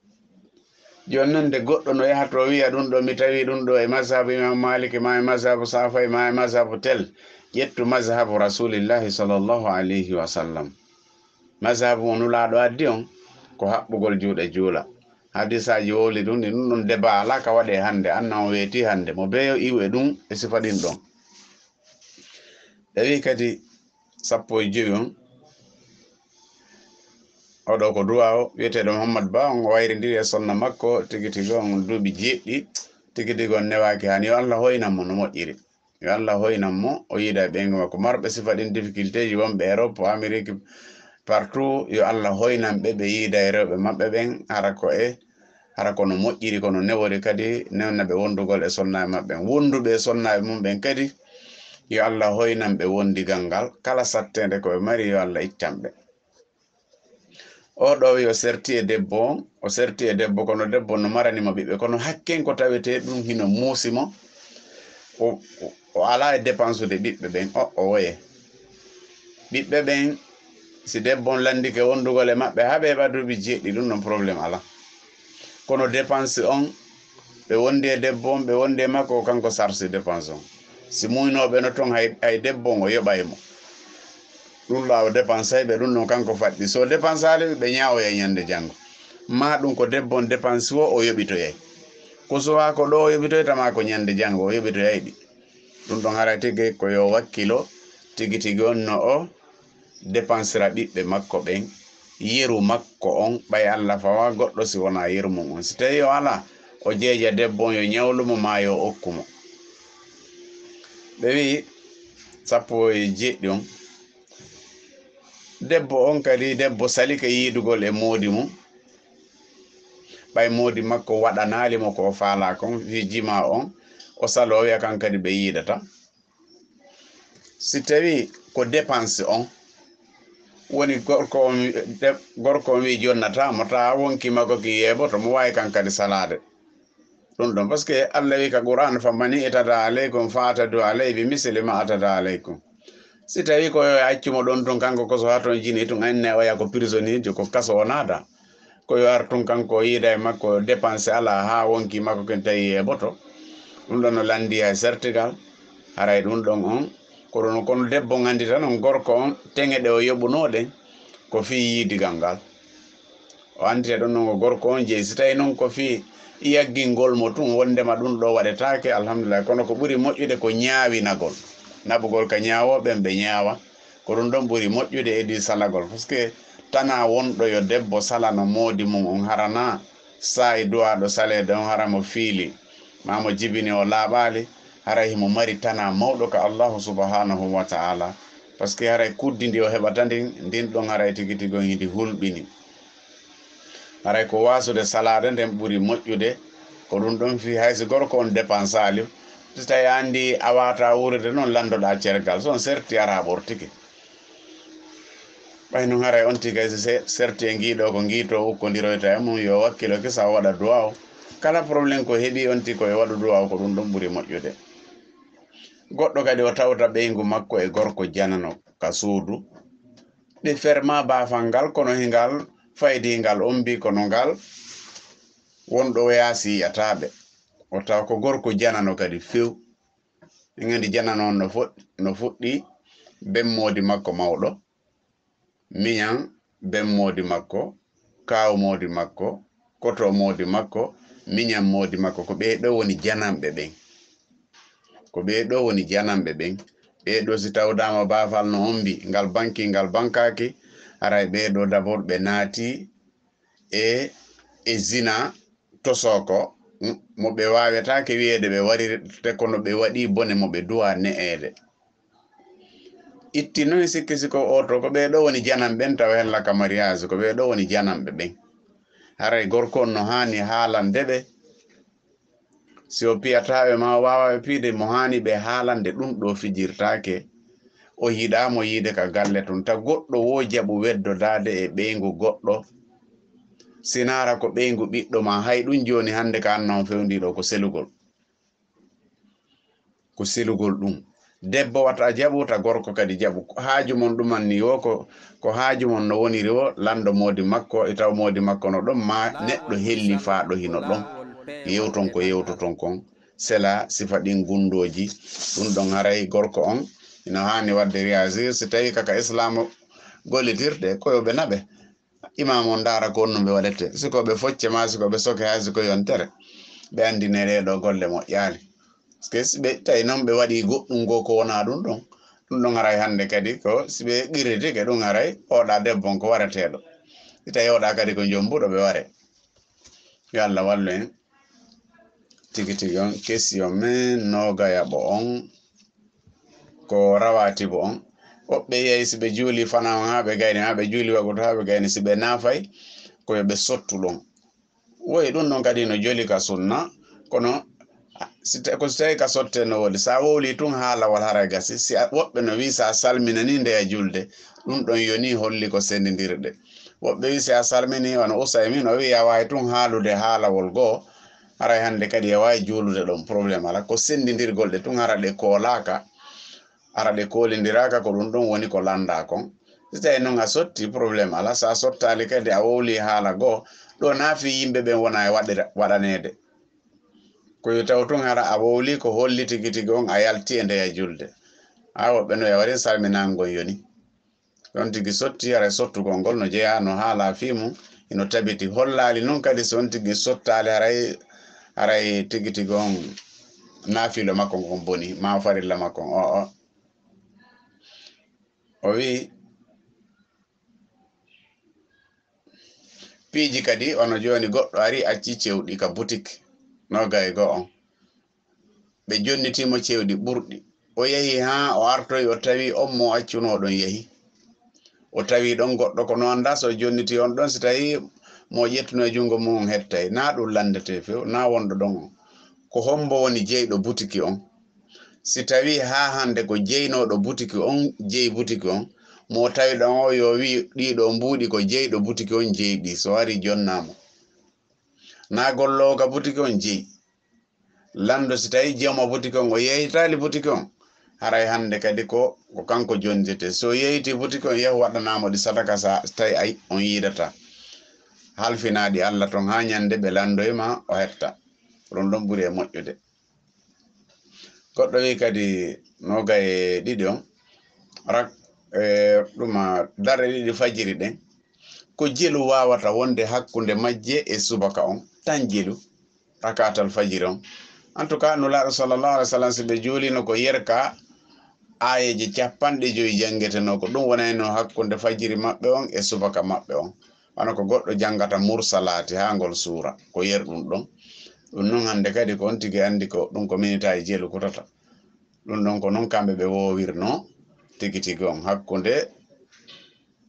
Jooni non, nde goɗɗo no yaha to wi'a, ɗun ɗoo, mi tawi ɗun ɗoo e mazhabu Imam Maliki, maa e mazhabu Safai, maa e mazhabu tel, ƴettu mazhabu Rasulillahi sallallahu alayhi wa sallam. Mazhabu mo Nulaaɗo addi on, ko haɓɓugol juuɗe juula. Hadisaaji wowli ɗun, ɗi ɗun ɗon debaa alaa ka waɗee hannde, anna on weetii hannde. Mo bee yo iwu e ɗun e sifa ɗin ɗon. Ɓe wi'i kadi sappo e jowi on, oo ɗoo ko duwaawo wi'eteeɗo Muhammad Ba, on o wayrindiri e sonna makko, tigi tigi on duuɓi jeeɗiɗi, tigi tigi on newaaki han. Yo Allah hoynan mo no moƴƴiri. Yo Allah hoynan mo, o yiida e ɓeyngu makko. Marɓe sifa ɗin, difficultéji wonɓe Europe, Amérique, partout, yo Allah hoynan ɓe, ɓe yiida e rewɓe maɓɓe ɓen, hara ko e, hara ko no moƴƴiri, ko no newori kadi, newna ɓe wondugol e sonnaaɓe maɓɓe ɓen. Wonduɓe e sonnaaɓe mum ɓen kadi, yo Allah hoynan ɓe wondigal ngal. Kala satteende ko ɓe mari, yo Allah ittan ɓe. Oo ɗoo wi'i o serti e debbo on, o serti e debbo, kono debbo on no marani mo ɓiɓɓe, kono hakken ko tawetee ɗun hino muusi mo, o, o, o alaa e depansude ɓiɓɓe ɓen, o, o woye. Ɓiɓɓe ɓen, si debbo on lanndike wondugol e maɓɓe haa ɓe heɓa duuɓi jeeɗiɗi, ɗun ɗon problème alaa. Kono depansi on, ɓe wondi e debbo on, ɓe wondi e makko, ko kanko sarsi depansi on. Si muynooɓe no ton, hay, hay debbo on o yoɓay mo. Ɗun ɗoo o depansay ɓe, ɗun ɗon kanko faɗɗi. Si o depansaali ɓe, ɓe ñaawoyay ñande janngo. Maa ɗun ko debbo on depansi woo o yoɓitoyay. Ko suwaa ko ɗoo o yoɓitoyta maa ko ñande janngo o yoɓitoyay ɗi. Ɗun ɗon haray tigi ko yo wakkilo tigi tigi on no o depansira ɓiɓɓe makko ɓen, yeru makko on, ɓay Alla fawaa goɗɗo si wonaa yeru mun on. Si tawii o alaa, o jeeja debbo on yo ñawlu mo maa yo okku mo. Ɓe wi'i sappo e jeeɗiɗi on, debbo on kadi, debbo salike yiidugol e moodi mun, ɓay moodi makko waɗanaali mo ko o faalaa kon, fii jimaa on, o saloo, o wi'a kan kadi ɓe yiidata. Si tawii ko depansi on woni gorko on, de-, gorko on wi'i jonnataa mo, taa wonki makko kin yeeboto mo, waawi kan kadi salaade. Ɗun ɗon, parce que Alla wi'i ka Qur'aan, "Fa mani i'tada alaykum fa atadu alayhi bi misli ma atada alaykum." Si tawii ko yo accu mo ɗon tun, kanko ko so haton jini tun, enne oya ko prisonnier, ko kaso o naata. Ko yo ar tun kanko o yiida e makko, dépense alaa haa wonki makko ken tawi yeeboto. Ɗun ɗon no lanndi hay sertigal. Haray ɗun ɗon on, ko ɗun, kono debbo on anndita non gorko on, teŋe ɗe o yoɓunoo ɗen, ko fii yiidigal ngal. O anndita ɗun non ko gorko on jeyi. Si tawii non ko fii yaggingol mo tun, wonndema ɗun ɗoo waɗetaake, alhamdulillahi. Kono ko ɓuri moƴƴude ko ñaawinagol, naɓugol ka ñaawooɓe ɓen, ɓe ñaawa. Ko ɗun ɗon ɓuri moƴƴude e ɗi salagol. Parce que tanaa wonɗo yo debbo salano moodi mun on, hara naa saa'i duwaaɗo saleede on, hara mo fiili, maa mo jibini o laaɓaali, haray himo mari tanaa mawɗo ka Allahu subhanahu wa ta'ala. Parce que haray kuddi ndi o heɓata ndin, ndin ɗon haray tigi tigi on hidi hulɓini. Haray ko waasude salaade nden ɓuri moƴƴude. Ko ɗun ɗon fii hay si gorko on depansaali, si tawii a anndii a waawataa wuurude non, lanndoɗaa cergal. So on serti araa ɓortike. Ɓay non haray on tigi kay si se-, serti e ngii ɗoo ko ngii too ukkondiroyta e mun, yo wakkilo kisa o waɗa duwaaw. Kala problème ko heɓii on tigi ko yo waɗu duwaaw, ko ɗun ɗon ɓuri moƴƴude. Goɗɗo kadi o tawta ɓeyngu makko e gorko janano ka suudu. Ɓe ferma baafal ngal, kono hingal faydii ngal ombii, kono ngal wonɗo o yaasi yi'ataa ɓe. O tawa ko gorko janano kadi few. En anndi janano on no fo-, no fuɗɗi ben moodi makko mawɗo, miñan ben moodi makko, kaaw moodi makko, koto moodi makko, miñan moodi makko. Ko ɓee ɗoo woni jananɓe ɓen. Ko ɓee ɗoo woni jananɓe ɓen. Ɓee ɗoo si tawdaama baafal no ombi, ngal banki, ngal bankaaki, haray ɓee ɗoo d'abord ɓe naati e, e zina tosooko, m-, mo ɓe waawetaake wi'eede ɓe wariri, te kono ɓe waɗii bone mo ɓe duwaa ne'eede. Itti noon sikki sikko oo to, ko ɓee ɗoo woni jananɓe ɓen, tawa hella ka mariage, ko ɓee ɗoo woni jananɓe ɓen. Haray gorko on no haani haalande ɓe. Si o piyataa ɓe maa o waawaa ɓe piyde, mo haani ɓe haalande ɗun ɗoo fijirtaake. O yiɗaa mo yiide ka galle tun. Ta goɗɗo woo jaɓu weddodaade e ɓeyngu goɗɗo. Si naara ko ɓeyngu ɓiɗɗo maa, hay ɗun jooni hannde ka anna on fewndiiɗo ko selugol. Ko selugol ɗun. Debbo wata jaɓu, ta gorko kadi jaɓu. Haaju mon ɗuman ni woo ko, ko haaju mon no woniri woo, lanndo moodi makko, e taw moodi makko no ɗon, maa neɗɗo hellifaaɗo hino ɗon. Yewton ko yewtoton kon. Sela sifa ɗin gundooji. Ɗun ɗon haray gorko on hino haani waɗde réagir. Si tawii ka ka Islaamu gollitirte, ko yo ɓe naɓe. Imaamu on ndaara ko honno ɓe waɗete. Si ko ɓe focce maa si ko ɓe soke haa si ko yontere. Ɓe anndine ɗee ɗoo golle moƴƴaali. Parce que si ɓe tawi non ɓe waɗii goɗɗun goo ko wonaa ɗun ɗon, ɗun ɗon haray hannde kadi ko si ɓe qirritike ɗun haray oɗa debbo on ko wareteeɗo. Si tawi oɗa kadi ko jombuɗo ɓe ware. Yo Allah wallu en. Tigi tigi on, question men noogayaɓo on, ko rawatibo on. Woɓɓe yehi si ɓe juuli fana on haa ɓe gayni, haa ɓe juuli wagutu haa ɓe gayni, si ɓe naafay, ko yo ɓe sottu ɗon. Woy ɗun ɗon kadi no joli ka sunna, kono si ta-, ko si tawi ka sotte no woni, sa wowli tun haalawol haray gasi, si a, woɓɓe no wi'i sa salminani ndeya julde, ɗun ɗon yoni holli ko sendindirɗe. Woɓɓe wi'i si a salmini, wano Usaymin, o wi'i a waawi tun haalude haalawol goo, haray hannde kadi a waawi juulude ɗon, problème alaa. Ko sendindirgol ɗe tun hara ɗe koolaaka, hara ɗe koolindiraaka, ko ɗun ɗon woni ko lanndaa kon. Si tawii non a sotti, problème alaa. Si a sottaali kadi a wowli haala goo, ɗoo naa fii yimɓe ɓen wona e waɗira-, waɗaneede. Ko yo taw tun hara a wowli ko holli tigi tigi on a yalti e ndeya julde. Haa woɓɓe no e waɗi salminaango yoni. Ɗon tigi sotti, haray sottugol ngol no jeyaa, no haalaa fii mun, hino tabiti. Hollaali non kadi si on tigi sottaali, haray, haray tigi tigi on naafilo makko ngon boni, maa farilla makko on. O'o. O wi'i, piiji kadi, wano jooni goɗɗo ari, acci cewɗi ka butik, noogay e go'o on. Ɓe jonnitii mo cewɗi ɓurɗi. O yahi haa o artoyi, o tawi on mo accunoo ɗon yahi. O tawi ɗon goɗɗo ko no anndaa so o jonnitii on ɗon, si tawii mo o ƴettunoo e junngo mum on hettay. Naa ɗun lanndetee few, naa wonɗo ɗon on. Ko hombo woni jeyɗo butiki on? Si tawii haa hannde ko jeynooɗo butiki on, jeyi butiki on, mo o tawi ɗon o yo wi'u ɗii ɗoo mbuuɗi ko jeyɗo butiki on jeyi ɗi, so ari jonnaa mo. Naa golloowo ka butiki on jeyi. Lanndo si tawii joomo butiki on o yeeyitaali butiki on, haray hannde kadi ko, ko kanko jonnitete. Si o yeeyitii butiki on, yahu waɗanaa mo ɗi sadaka sa tawi ay on yiidataa. Halfinaa ɗi Alla ton haa ɲande ɓe lanndoyi ma o hetta. Ɗun ɗon ɓuri e moƴƴude. Goɗɗo wi'i kadi noogay e ɗiɗi on, rak-, e, ɗuma darɗe ɗiɗi fajiri ɗen, ko jelu waawata wonde hakkunde majje e subaka on, tan jelu, rakaatal fajiri on. En tout cas, Nulaaɗo sallallahu alaihi wa sallam, si ɓe juulino ko yerka aayeeje cappanɗe jowi janngetenoo, ko ɗun wonayno hakkunde fajiri maɓɓe on e subaka maɓɓe on. Wano ko goɗɗo janngata mursalaati haa ngol suura, ko yer ɗun ɗon. Ɗun non hannde kadi ko on tigi anndi ko ɗun ko minitaaji jelu kutata. Ɗun ɗon ko non kamɓe ɓe woowirnoo tigi tigi on hakkunde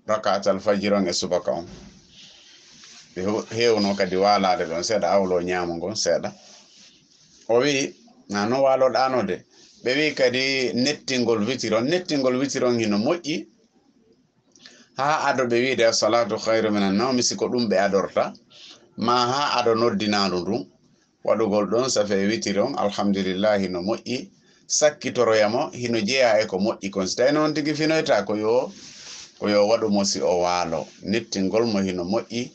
rakaatal fajiri on e subaka on. Ɓe hew-, heewno kadi waalaade ɗon seeɗa, awloo ɲaamo ngon seeɗa. O wi'i, "Na non waaloɗaano de." Ɓe wi'i kadi nettingol witiri on. Nettingol witiri on hino moƴƴi. Haa ado ɓe wi'ude, "As-salaatu khayru minan nawmi", si ko ɗun ɓe adorta, maa haa ado noddinaandu ndun. Waɗugol ɗon safe e witiri on, alhamdulillahi, no moƴƴi. Sakkitoroya mo, hino jeyaa e ko moƴƴi kon. Si tawii non on tigi finoyta, ko yo, ko yo waɗu mo si o waalo. Nettingol mo hino moƴƴi.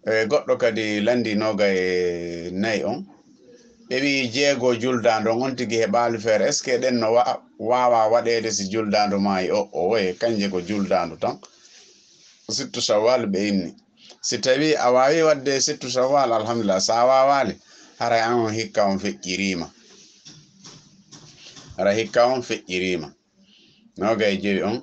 E goɗɗo kadi lanndii noogay e nayi on. Ɓe wi'i jeego juldaandu on, on tigi heɓaali feere. Est-ce que ɗen no wa-, waawaa waɗeede si juldaandu maayi? O, o, woye, kanje ko juldaandu tan. Sittu Shawwal ɓe inni. Si tawii a waawii waɗde sittu Shawwal, alhamdulillah. Si a waawaali, haray an on hikka on feƴƴiriima. Haray hikka on feƴƴiriima. Noogay e jowi on.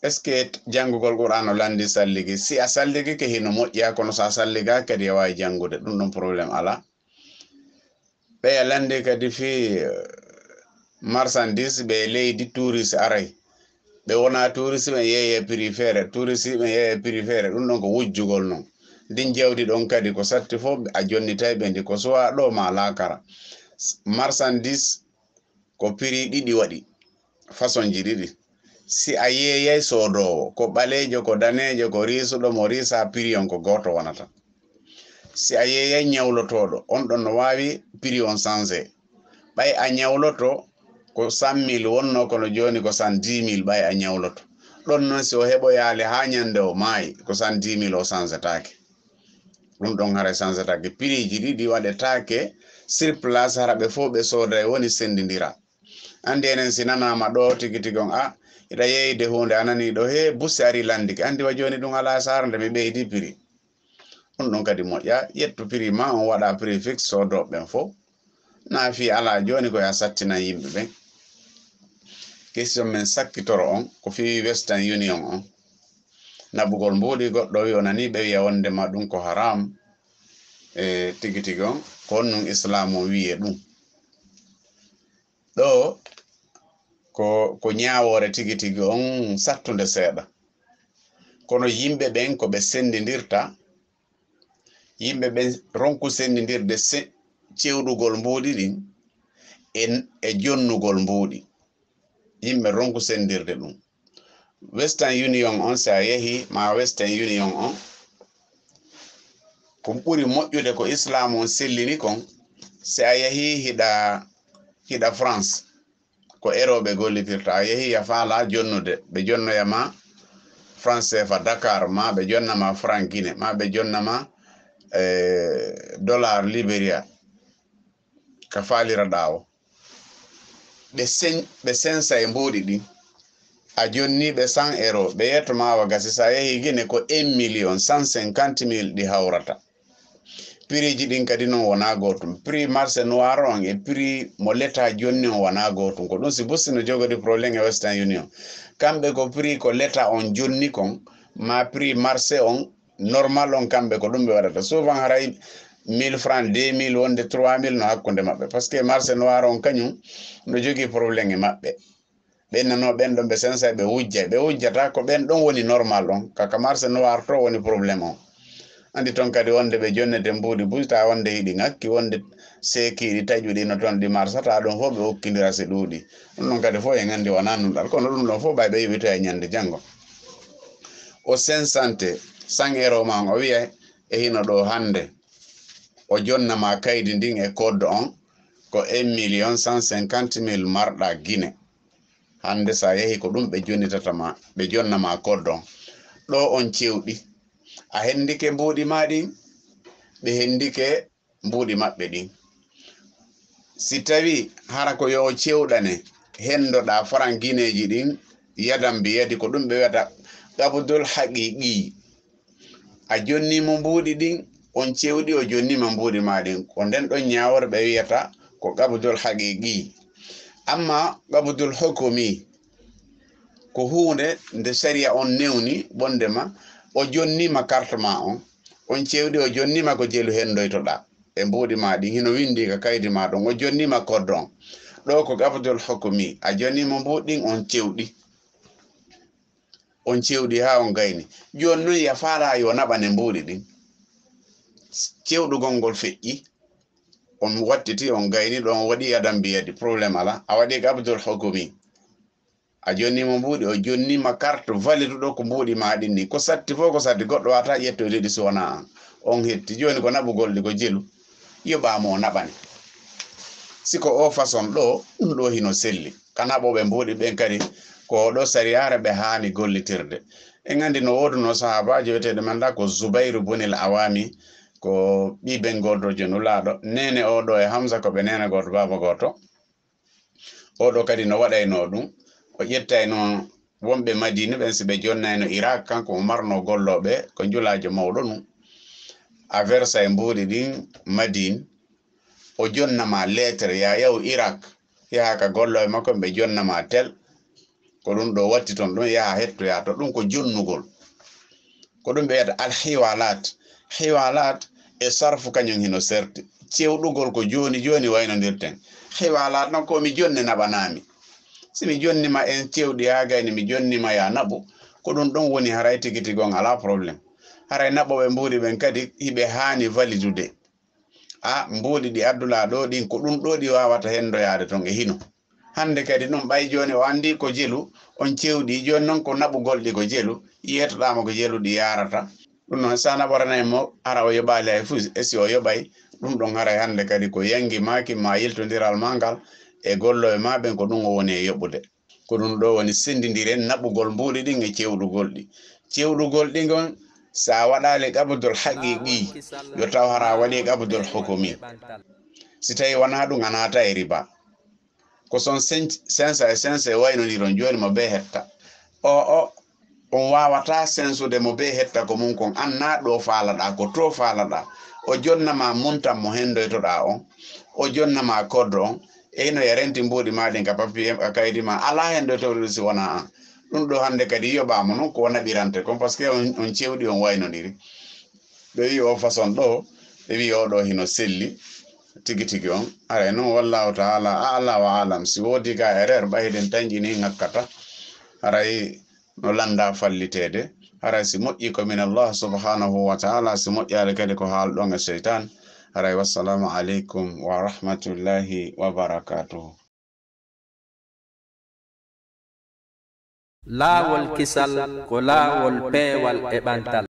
Est-ce que janngugol Qur'aana no lanndii salligi? Si a salligike, hino moƴƴi, kono si a salligaaki kadi, a waawi janngude. Ɗun ɗon problème alaa. Ɓeya lanndii kadi fii, eh, marchandise, ɓe leydi, touriste aray. Ɓe wonaa touriste ɓen yeeyee prix feere, touriste ɓen yeeyee prix feere, ɗun ɗon ko wujjugol non. Ndin jawdi ɗon kadi ko satti fof a jonnitay ɓe ndi, ko suwaa ɗoo maa laakara. S-, marchandise ko prix ɗiɗi waɗi, façonji ɗiɗi. Si a yeeyay soodoowo, ko ɓaleejo, ko daneejo, ko riisuɗo, mo riisaa, prix on ko gooto wonata. Si a yeeyay ñawlotooɗo, on ɗon no waawi prix on changé. Ɓay a ñawloto ko cent mille wonnoo, kono jooni ko cent dix mille ɓay a ñawloto. Ɗon non si o heɓoyaali haa ñande o maayi, ko cent dix mille o changetaake. Ɗun ɗon haray changetaake. Prix ji ɗiɗi waɗetaake sur place, hara ɓe fof ɓe sooday woni senndindira. Anndi enen si nanaama ɗoo tigi tigi on, a, hiɗa yeeyde huunde, a nanii ɗoo, hee, busi arii lanndike. Anndi wa jooni ɗun alaa saara nde mi ɓeydi prix. Ɗun ɗon kadi moƴƴaa, ƴettu prix maa on, waɗaa prix fixe, soodooɓe ɓen fof. Naa fii alaa jooni ko yo a sattinan yimɓe ɓen. Question men sakkitoro on, ko fii Western Union on. Naɓugol mbuuɗi, goɗɗo wi'i o nanii ɓe wi'a wonndema ɗun ko haram. E tigi tigi on, ko honɗun Islaamu on wi'i e ɗun? Ɗoo ko, ko ñaawoore tigi tigi on sattunde seeɗa. Kono yimɓe ɓen ko ɓe senndindirta, yimɓe ɓen ronku senndindirde se-, cewɗugol mbuuɗi ɗin e, e jonnugol mbuuɗi. Yimɓe ronku senndirde ɗun. Western Union on, si a yehii, maa Western Union on, ko ɓuri moƴƴude ko Islaamu on sellini kon, si a yehii hiɗa, hiɗa France, ko euro ɓe gollitirta. A yehii, a faalaa jonnude, ɓe jonnoya ma franc C F A Dakar, maa ɓe jonna ma franc Guinée, maa ɓe jonna ma, eh, dollar Liberia, ka faaliraɗaa o. Ɓe sen-, ɓe sensa e mbuuɗi ɗin. A jonni ɓe cent euro, ɓe yetto ma wa gasi, si a yehii Guinée ko un million cent cinquante mille ɗi hawrata. Prix ji ɗin kadi non wonaa gootum. Prix marché noir on e prix mo l'État jonni on wonaa gootum. Ko ɗun si busi no jogori problème e Western Union. Kamɓe ko prix ko l'État on jonni kon, maa prix marché on normal on, kamɓe ko ɗun ɓe waɗata. Souvent haray mille francs, deux mille, wonde trois mille no hakkunde maɓɓe. Parce que marché noir on kañun no jogii problème e maɓɓe. Ɓen nanoo ɓen ɗon ɓe sensay ɓe wujjay. Ɓe wujjata ko ɓen ɗon woni normal on. Ka, ka marché noir to woni problème on. Anndi ton kadi wonde ɓe jonnete mbuuɗi buy, tawa wonde hiɗi ŋakki, wonde seekiiɗi taƴuɗi no ton ɗi marsata ɗon fof ɓe okkindira si ɗuuɗi. Ɗun ɗon kadi fof en anndi wonaa nunɗal. Kono ɗun ɗon fof ɓay ɓe yoɓitoya ñande janngo. O sensante cent euro ma on, o wi'ay e hino ɗoo hannde. O jonna ma kaydi ndin e code on ko un million cent cinquante mille marɗa Guinée. Hannde, si a yehii, ko ɗun ɓe jonnitata ma, ɓe jonna ma code on. Ɗoo on cewɗi. A hendike mbuuɗi maa ɗin, ɓe hendike mbuuɗi maɓɓe ɗin. Si tawii hara ko yo o cewɗane, hendoɗaa franc Guinéeji ɗin, yadan bi yadi, ko ɗun ɓe wi'ata qabdul haqiqi. A jonnii mo mbuuɗi ɗin, on cewɗi, o jonnii ma mbuuɗi maa ɗin. Ko nden ɗon ñaawoore ɓe wi'ata ko qabdul haqiqi. Amma qabdul hukumi, ko huunde nde sariya on newni wondema o jonnii ma carte maa on, on cewɗi, o jonnii ma ko jelu hendoytoɗaa e mbuuɗi maa ɗin, hino winndii ka kaydi maa ɗon, o jonnii ma code on. Ɗoo ko qabdul hukumi, a jonnii mo mbuuɗi ɗin, on cewɗi. On cewɗi haa on gayni. Jooni non, ya faalaa yo naɓane mbuuɗi ɗin. Cewɗugol ngol feƴƴi. On wattiti, on gayni ɗon, on waɗi yadan bi yadi, problème alaa. A waɗi qabdul hukumi. A jonni mo mbuuɗi, o jonni ma carte valide ɗo ko mbuuɗi maa ɗin ni. Ko satti fof, ko satti, goɗɗo waawataa ƴettoyde ɗi si wonaa an. On hetti. Jooni ko naɓugol ɗi ko jelu. Yoɓaa mo o naɓane. Si ko oo façon ɗoo, ɗun ɗoo hino selli. Ka naɓooɓe mbuuɗi ɓen kadi, ko oo ɗoo sariyaare ɓe haani gollitirde. En anndi no woodunoo sahaabaajo wi'eteeɗo men ɗaa ko Zubayru bunil Awaami, ko ɓii ben gootojo Nulaaɗo. Neene oo ɗoo e Hamza ko ɓe neene gooto, baaba gooto. Oo ɗoo kadi no waɗaynoo ɗun. O ƴettayno wonɓe Madiina ɓen, si ɓe jonnayno Irak, kanko o marnoo gollooɓe, ko njulaajo mawɗo nun. A versa e mbuuɗi ɗin Madiina, o jonna ma lettre, yaa yahu Irak, yaha ka gollooɓe makko, ɓe jonna ma tel. Ko ɗun ɗoo watti ton ɗun, yaha hettoya to. Ɗun ko jonnugol. Ko ɗun ɓe wi'ata alhiwalaat. Hiwalaat e sarfu kañun hino serti. Cewɗugol ko jooni jooni waynondirten. Hiwalaat non ko mi jonne naɓanaa mi. Si mi jonni ma en cewɗi haa gayni mi jonni ma yaa naɓu, ko ɗun ɗon woni haray tigi tigi on alaa problème. Haray naɓooɓe mbuuɗi ɓen kadi hiɓe haani validude. A mbuuɗi ɗi addulaa ɗoo ɗin ko ɗun ɗoo ɗi waawata hendoyaade ton e hino. Hannde kadi ɗun ɓay jooni o anndii ko jelu, on cewɗi jooni non ko naɓugol ɗi ko jelu, yeetoɗaa mo ko jelu ɗi yaarata. Ɗun non si a naɓoranay mo hara o yoɓaali hay fuu, e si o yoɓay, ɗun ɗon haray hannde kadi ko yangi maaki maa yiltondiral maa ngal e gollooɓe maa ɓen ko ɗun o woni e yoɓude. Ko ɗun ɗoo woni senndindiren naɓugol mbuuɗi ɗin e cewɗugol ɗi. Cewɗugol ɗi ngon, si a waɗaali qabdul haqiiqi, yo taw hara a waɗii qabdul hukumi. Si tawii wanaa ɗun, a naata e riba. Ko son sen-, sensa e sensa e waynondiron jooni mo bee hetta. O, o, on waawataa sensude mo bee hetta ko mun kon. An naa ɗoo faalaɗaa, ko too faalaɗaa. O jonna ma muntan mo hendoytoɗaa on. O jonna ma koddo on. E hino ya renti mbuuɗi maa ɗin ka papiye, ka kaydi maa. Alaa hendoytoɗo si wanaa an. Ɗun ɗoo hannde kadi yoɓaama non ko o naɓirante kon, parce que on, on cewɗi, on waynondiri. Ɓe wi'i oo façon ɗoo, ɓe wi'i oo ɗoo hino selli tigi tigi on. Haray non, wallahu ta'ala a'la wa a'lam. Si woodi ka erreur, ɓay hiɗen tanƴini ŋakkata. Haray no lannda falliteede. Haray si moƴƴi ko min Allah subhanahu wa ta'ala, si moƴƴaali kadi ko haalɗon e seytaan. Haray wassalamu aleykum wa rahmatullahi wa barakatuhu. Laawol kisal ko laawol peewal e ɓantal.